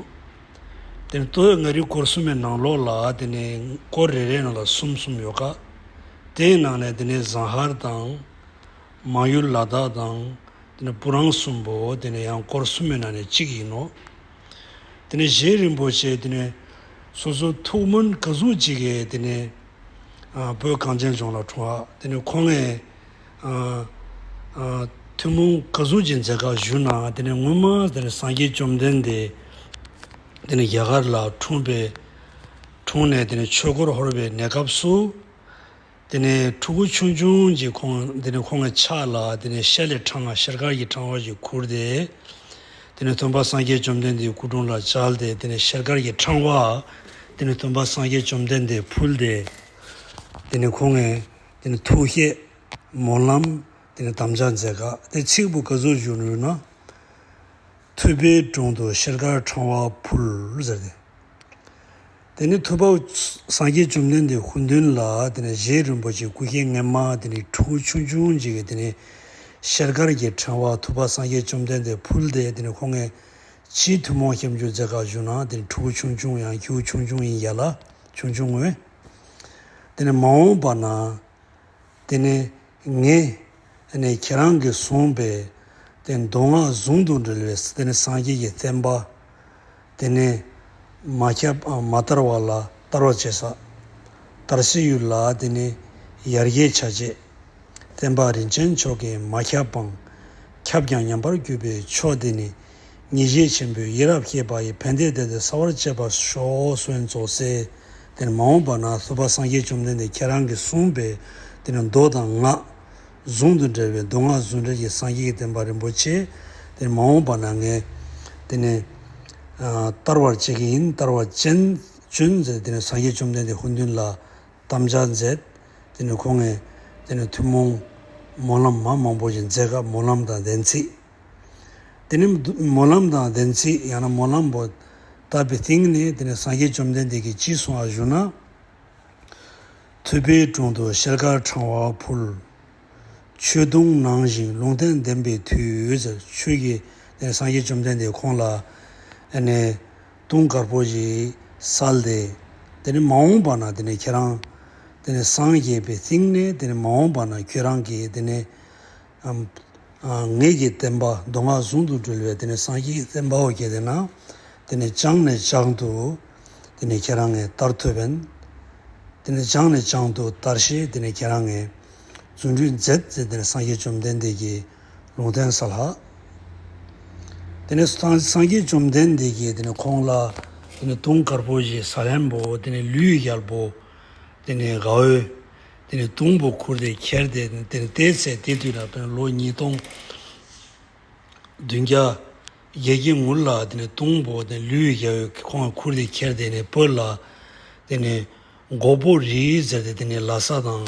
དེ་ནི་སྟོད་མངའ་རིས་སྐོར་གསུམ་མའི་ནང་ལོགས་ལ་དེ་ནི་སྐོར་རེ་རེའི་ནང་ལ་གསུམ་གསུམ་ཡོད་ག་དེའི་ནང་ནས་དེ་ནི་བཟང་ཧར་དང་། མང་ཡུལ་ལ་དྭགས་དང་། དེ་ནས་སྤུ་རང་གསུམ་པོ་དེ་ནས་ཡང་སྐོར་གསུམ་མའི་ནང་ནས་གཅིག་ཡིན་ནོ། དེ་ནས་རྗེ་རིན་པོ་ཆེ་དེ་ནས་སོ་སོ་ཐུགས་སྨོན་ག་ཟུག་ཅིག་གིས་དེ་ནས་ཨ་བོད་གངས་ཅན་ལྗོངས་ལ་འཁྲུངས་པ། དེ་ནས་ཁོང་ངས་ཨ་ཨ་ཐུན་མོང་ག་ཟུག་ཅིག་མཛད་ག་ཞུ་ན། དེ་ནས་སྔོན་མ་དེ་ནས་སངས་རྒྱས་བཅོམ་ལྡན་འདས་དེ་ནས་རྒྱ་གར་ལ་འཁྲུངས་པའི་འཁྲུངས་ནས་དེ་ནས་ཆོས་འཁོར་ཧོར་བའི་གནས་སྐབས་སུ། དེ་ནས་ཕྲུ་གུ་ཆུང་ཆུང་གཅིག་ཁོང་དེ་ནས་ཁོང་གི་ཕྱག་ལ་དེ་ནས་ཤེལ་ལས་ཕྲེང་བ་ཤེལ་དཀར་གྱི་ཕྲེང་བ་ཞིག་ཁུར་ཏེ། དེ་ནས་སྟོན་པ་སངས་རྒྱས་བཅོམ་ལྡན་འདས་སྐུ་དྲུང་ལ་བཅར་ཏེ་དེ་ནས་ཤེལ་དཀར་གྱི་ཕྲེང་བ་དེ་ནས་སྟོན་པ་སངས་རྒྱས་བཅོམ་ལྡན་འདས་ཕུལ་ཏེ། དེ་ནས་ཁོང་གིས་དེ་ནས་ཐུགས་བཞེད་སྨོན་ལམ་དེ་ནས་དམ་བཅའ་མཛད་ག་དེ་ཚིག་པོ་ག་ཟུག་བཞུགས་ནུས་ན། ཐུབ་པའི་དྲུང་དུ་ཤེལ་དཀར་ཕྲེང་བ་ཕུལ་ཟེར་ཏེ། དེ་ནས་ཐུབ་པ་སངས་རྒྱས་བཅོམ་ལྡན་འདས་སྐུ་མདུན་ལ་དེ་ནས་རྗེ་རིན་པོ་ཆེ་སྐུ་ཞབས་སྔོན་མ་དེ་ནས་ཕྲུ་གུ་ཆུང་ཆུང་ཅིག་གིས་དེ་ནས་ཤེལ་དཀར་གྱི་ཕྲེང་བ་ཐུབ་པ་སངས་རྒྱས་བཅོམ་ལྡན་འདས་ཕུལ་ཏེ། དེ་ནས་ཁོང་གིས་ཅིའི་ཐུན་མོང་སྐྱབས་འཇུག་མཛད་ག་ཞུ་ན། དེ་ནས་ཕྲུ་གུ་ཆུང་ཆུང་ཡང་ཁྱེའུ་ཆུང་ཆུང་ཡིན་ཡ་ལ་ཆུང་ཆུང་ངོས། དེ་ནས་མ་འོངས་པ་ན། དེ་ནས་ངས་ནས་ཁྱེད་རང་གིས་གསུངས་པའི་དེ་མདོ་སྔགས་ཟུང་དུ་འབྲེལ་བའི་དེ་ནས་སངས་རྒྱས་ཀྱི་བསྟན་པ་དེ་ནས་མ་ཁྱབ་མ་དར་བ་ལ་དར་བར་བྱེད་ས། དར་སའི་ཡུལ་ལ་དེ་ནས་ཡར་རྒྱས་བྱ་ཆེད། བསྟན་པ་རིན་ཆེན་མཆོག་གིས་མ་ཁྱབ་པའང་ཁྱབ་ཀྱང་ཉམས་པར་གྱུར་པའི་ཆོས་དེ་ནི། ཉེར་ཞི་ཆེན་པོའི་ཡིད་རབ་བསྐྱེད་པ་ཡི། ཕན་བདེའི་བདེ་དེ་གསལ་བར་བྱེད་པར་ཤོག་གསུངས་རྫོགས་སའི། དེ་ནས་མ་འོངས་པ་ན་ཐུབ་པ་སངས་རྒྱས་བཅོམ་ལྡན་འདས་ཁྱེད་རང་གིས་གསུངས་པའི་དེ་ནས་མདོ་དང་སྔགས་ཟུང་དུ་འབྲེལ་བའི་མདོ་སྔགས་ཟུང་འབྲེལ་གྱི་སངས་རྒྱས་ཀྱི་བསྟན་པ་རིན་པོ་ཆེ། དེ་ནས་མ་འོངས་པ་ན་ངས་དེ་ནས་ཨ་དར་བར་བྱེད་ཀྱི་ཡིན། དར་བ་ཅན་ཅུན་ཟེར། དེ་ནས་སངས་རྒྱས་བཅོམ་ལྡན་འདས་སྐུ་མདུན་ལ་དམ་བཅའ་མཛད། དེ་ནས་ཁོང་ངས་དེ་ནས་ཐུན་མོང་སྨོན་ལམ་མ་མང་པོ་ཞིག་མཛད་སྐབས་སྨོན་ལམ་དང་བདེན་ཚིག་དེ་ནས་སྨོན་ལམ་དང་བདེན་ཚིག་ཡང་ན་སྨོན་ལམ་པོ་བཏབ་པའི་སྟེང་ནས་དེ་ནས་སངས་རྒྱས་བཅོམ་ལྡན་འདས་ཀྱིས་ཅི་གསུངས་པ་ཞུ་ན། ཐུབ་པའི་དྲུང་དུ་ཤེལ་དཀར་ཕྲེང་བ་ཕུལ། ཆོས་དུང་ནང་བཞིན་ལུང་བསྟན་བདེན་པའི་མཐུས་ཟེར། ཆོས་ཀྱི་དེ་ནས་སངས་རྒྱས་བཅོམ་ལྡན་འདས་ཁོང་ལ་ཨ་ནས་དུང་དཀར་པོ་ཞིག་གསལ་ཏེ། དེ་ནས་མ་འོངས་པ་ན་དེ་ནས་ཁྱེད་རང་དེ་ནས་སངས་རྒྱས་པའི་སྟེང་ནས་དེ་ནས་མ་འོངས་པ་ན་ཁྱོད་རང་གིས་དེ་ནས་ཨམ་ཨ་ངེད་ཀྱི་བསྟན་པ་མདོ་སྔགས་ཟུང་དུ་འབྲེལ་བའི་དེ་ནས་སངས་རྒྱས་ཀྱི་བསྟན་པ་འོ་བརྒྱལ་ཏེ་ན། དེ་ནས་བྱང་ནས་བྱང་དུ་ དེ་ནས་ཁྱེད་རང་ངས་བསྟར་ཐུབ་པས། དེ་ནས་བྱང་ནས་བྱང་དུ་བསྟར་ཞེས་དེ་ནས་ཁྱེད་རང་ངས་རྫུ་འཕྲུལ་མཛད་ཟེར་དེ་ནས་སངས་རྒྱས་བཅོམ་ལྡན་འདས་ཀྱིས་ལུང་བསྟན་གསལ་ལ། དེ་ནས་སངས་སངས་རྒྱས་བཅོམ་ལྡན་འདས་ཀྱིས་དེ་ནས་ཁོང་ལ་དེ་ནས་དུང་དཀར་པོ་ཞེས་ཟ་ལན་པོ་དེ་ནས་ལུས་རྒྱལ་པོ་དེ་ནས་དགའ་བོས་དེ་ནས་དུང་པོ་ཁུར་ཏེ་ཁྱེར་ཏེ་དེ་ནས་དེའི་ཚེ་དེ་དུས་ལ་དཔེར་ན་ལོ་ཉིས་སྟོང་བདུན་བརྒྱ་བརྒྱད་ཀྱི་ངུར་ལ་དེ་ནས་དུང་པོ་དེ་ལུས་རྒྱལ་བོས་ཁོང་ཁུར་ཏེ་ཁྱེར་ཏེ་ནས་བོད་ལ་དེ་ནས་མགོ་པོ་རི་ཟེར་ཏེ་དེ་ནས་ལྷ་ས་དང་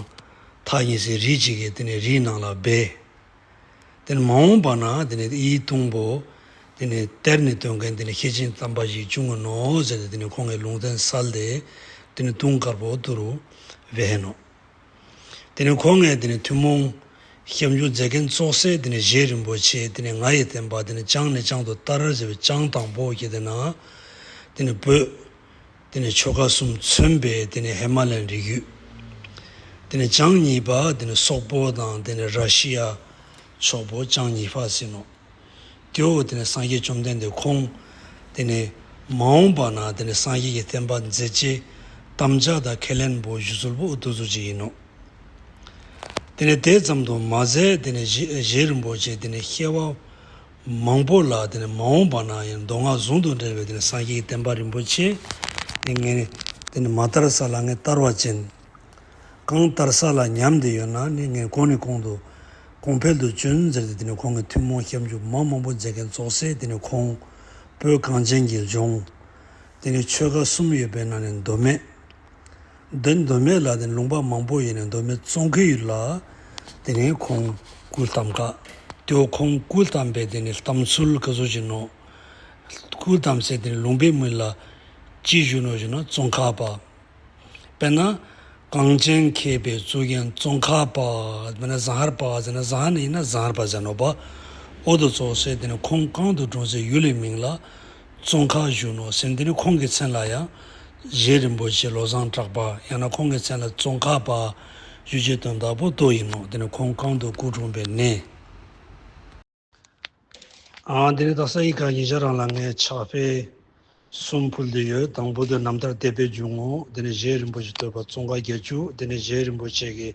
ཐག་ཉེ་སའི་རི་གཅིག་གི་དེ་ནས་རིའི་ནང་ལ་སྦས། དེ་ནས་མ་འོངས་པ་ན་དེ་ནས་ཨི་དུང་པོ་དེ་ནས་གཏེར་ནས་བཏོན་མཁན་དེ་ནས་ཤེར་ཕྱིན་དམ་པ་ཞིག་བྱུང་ངོ་ནོ་ཟེར་ཏེ་དེ་ནས་ཁོང་གིས་ལུང་བསྟན་གསལ་ཏེ་དེ་ནས་དུང་དཀར་པོ་དུ་རུ་བས་ནོ། དེ་ནས་ཁོང་ངས་དེ་ནས་ཐུན་མོང་སྐྱབས་འཇུག་མཛད་མཁན་ཙོགས་སེ་དེ་ནས་རྗེ་རིན་པོ་ཆེ་དེ་ནས་ང་ཡི་བསྟན་པ་དེ་ནས་བྱང་ནས་བྱང་དུ་བསྟར་ཟེར་བའི་བྱང་དང་པོ་གི་དེ་ན་དེ་ནས་བོད་དེ་ནས་ཆོལ་ཁ་གསུམ་མཚོན་པའི་དེ་ནས་ཧི་མ་ལ་ཡའི་རི་རྒྱུད། དེ་ནས་བྱང་གཉིས་པ་དེ་ནས་སོག་པོ་དང་དེ་ནས་ར་ཤི་ཡ་ཕྱོགས་པོ་བྱང་གཉིས་པ་ཟེར་ནོ། དེའོ་དེ་ནས་སངས་རྒྱས་བཅོམ་ལྡན་འདས་ཁོང་དེ་ནས་མ་འོངས་པ་ན་དེ་ནས་སངས་རྒྱས་ཀྱི་བསྟན་པ་མཛད་རྗེས་དམ་བཅའ་དང་ཁས་ལེན་པོ་ཞུ་ཚུལ་པོ་འུ་དུ་ཚོ་ཅིག་ཡིན་ནོ། དེ་ནས་དེ་ཙམ་དུ་མ་ཟད་དེ་ནས་རྗེ་རྗེ་རིན་པོ་ཆེ་དེ་ནས་སྐྱེ་བ་མང་པོ་ལ་དེ་ནས་མ་འོངས་པ་ན་ཡང་མདོ་སྔགས་ཟུང་དུ་འབྲེལ་བའི་དེ་ནས་སངས་རྒྱས་ཀྱི་བསྟན་པ་རིན་པོ་ཆེ་དེ་ངས་དེ་ནས་མ་དར་ས་ལ་ངས་དར་བ་ཅན། གང་དར་ས་ལ་ཉམས་ཏེ་ཡོད་ན་ནི་ངས་གོང་ནས་གོང་དུ་གོང་འཕེལ་དུ་བྱོན་ཟེར་ཏེ་དེ་ནས་ཁོང་གིས་ཐུན་མོང་སྐྱབས་འཇུག་མ་མང་པོ་མཛད་མཁན་ཙོགས་སེ་དེ་ནས་ཁོང་བོད་གངས་ཅན་གྱི་ལྗོངས་དེ་ནས་ཆོལ་ཁ་གསུམ་ཡོད་པའི་ནང་ནས་མདོ་སྨད། མདོ་མདོ་སྨད་ལ་དེ་ནས་ལུང་པ་མང་པོ་ཡོད་ནས་མདོ་སྨད་ཙོང་ཁའི་ཡུལ་ལ་དེ་ནས་ཁོང་སྐུ་བལྟམས་ཀ། དེའོ་ཁོང་སྐུ་བལྟམས་པའི་དེ་ནས་བལྟམས་ཚུལ་ག་ཚོད་ཅིག་ནོ། སྐུ་བལྟམས་སའི་དེ་ནས་ལུང་པའི་མིང་ལ་ཅི་ཞུ་ནོ་ཞུ་ན་ཙོང་ཁ་པ། དཔེར་ན། གངས་ཅན་མཁས་པའི་གཙུག་རྒྱན་ཙོང་ཁ་པ། དཔེར་ན་ཟ་ཧར་པ་ཟེར་ན་ཟ་ཧར་ནས་ཡིན་ན་ཟ་ཧར་པ་ཟེར་ནོ་པ། ཨོ་དོ་ཙོགས་སེ་དེ་ནས་ཁོང་གང་དུ་འཁྲུངས་སའི་ཡུལ་ལི་མིང་ལ་ཙོང་ཁ་ཞུ་ནོ་ཟེར། དེ་ནས་ཁོང་གི་མཚན་ལ་ཡང་རྗེ་རིན་པོ་ཆེ་བློ་བཟང་གྲགས་པ་ཡང་ན་ཁོང་གི་མཚན་ལ་ཙོང་ཁ་པ་ཞུ་རྒྱུའི་དོན་དག་པོ་དོ་ཡིན་ནོ། དེ་ནས་ཁོང་གང་དུ་སྐུ་འཁྲུངས་པའི་གནས། ཨ། དེ་ནས་ད་ས་ཡི་ག་ཉེ་ཆར་རང་ལ་ངས་ཕྱག་དཔེ་གསུམ་ཕུལ་དུ་ཡོད། དང་པོ་དེ་རྣམ་ཐར་དད་པའི་འཇུག་ངོགས། དེ་ནས་རྗེ་རིན་པོ་ཆེའི་བསྟོད་པ་ཙོང་ཁ་བརྒྱད་ཅུ། དེ་ནས་རྗེ་རིན་པོ་ཆེ་གིས་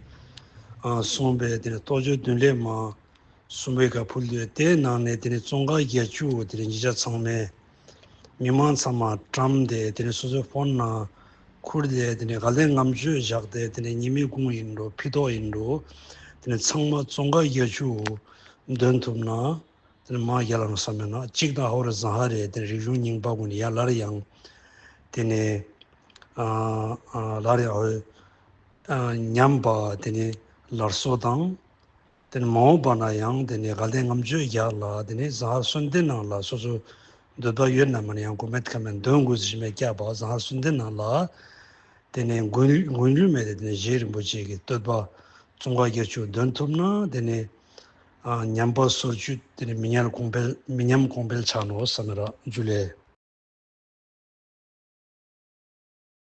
ཨ་གསུངས་པའི་དེ་ནས་རྟོགས་བརྗོད་བདུན་ལས་མ་གསུམ་པའི་ཁ་ཕུལ་དུ་ཡོད། དེའི་ནང་ནས་དེ་ནས་ཙོང་ཁ་བརྒྱད་ཅུ་དེ་ནས་ཉེ་ཆར་ཚང་མས་མི་མང་ཚང་མ་བཀྲམ་སྟེ་དེ་ནས་སོ་སོའི་ཕོན་ནང་ཁུར་ཏེ་དེ་ནས་དགའ་ལྡན་ལྔ་མཆོད་བཞག་སྟེ་དེ་ནས་ཉི་མའི་གུང་ཡིན་འགྲོ་ཕི་ཏོག་ཡིན་འགྲོ་དེ་ནས་ཚང་མ་ཙོང་ཁ་བརྒྱད་ཅུ་འདོན་ཐུབ་ན། དེ་ནས་མ་རྒྱལ་ལ་ན་བསམ་མེད་ན་གཅིག་དང་ཧོར་ཟ་ཧ་རེ་དེ་ནས་རིག་གཞུང་རྙིང་པ་ཀུན་ནས་ཡ་ལར་ཡང་དེ་ནས་ཨ་ཨ་ལར་ཡང་ཨོ་ཨ་ཉམས་པ་དེ་ནས་ལར་སོ་དང་། དེ་ནས་མ་འོངས་པ་ན་ཡང་དེ་ནས་དགའ་ལྡན་ལྔ་མཆོད་རྒྱག་ལ་དེ་ནས་ཟ་ཧར་གསོལ་འདེབས་ནང་ལ་སོ་སོ་འདོད་པ་ཡོད་ན་མ་ན་ཡང་གོ་མེད་ཁ་མེད་འདོན་དགོས་ཟེར་ཞིག་མེད་སྐྱབས་པ་ཟ་ཧར་གསོལ་འདེབས་ནང་ལ། དེ་ནས་མགོན་མགོན་ལུས་མེད་དེ་དེ་ནས་རྗེ་རིན་པོ་ཆེ་གི་བསྟོད་པ་ཙོང་ཁ་བརྒྱད་ཅུ་འདོན་ཐུབ་ན་དེ་ནས་ཨ་ཉམས་པ་སོར་ཆུད་དེ་ནས་མི་ཉམས་གོང་འཕེལ་མི་ཉམས་གོང་འཕེལ་ཆགས་ནོ་བསམ་མེད་ར་འཇུ་ལེ།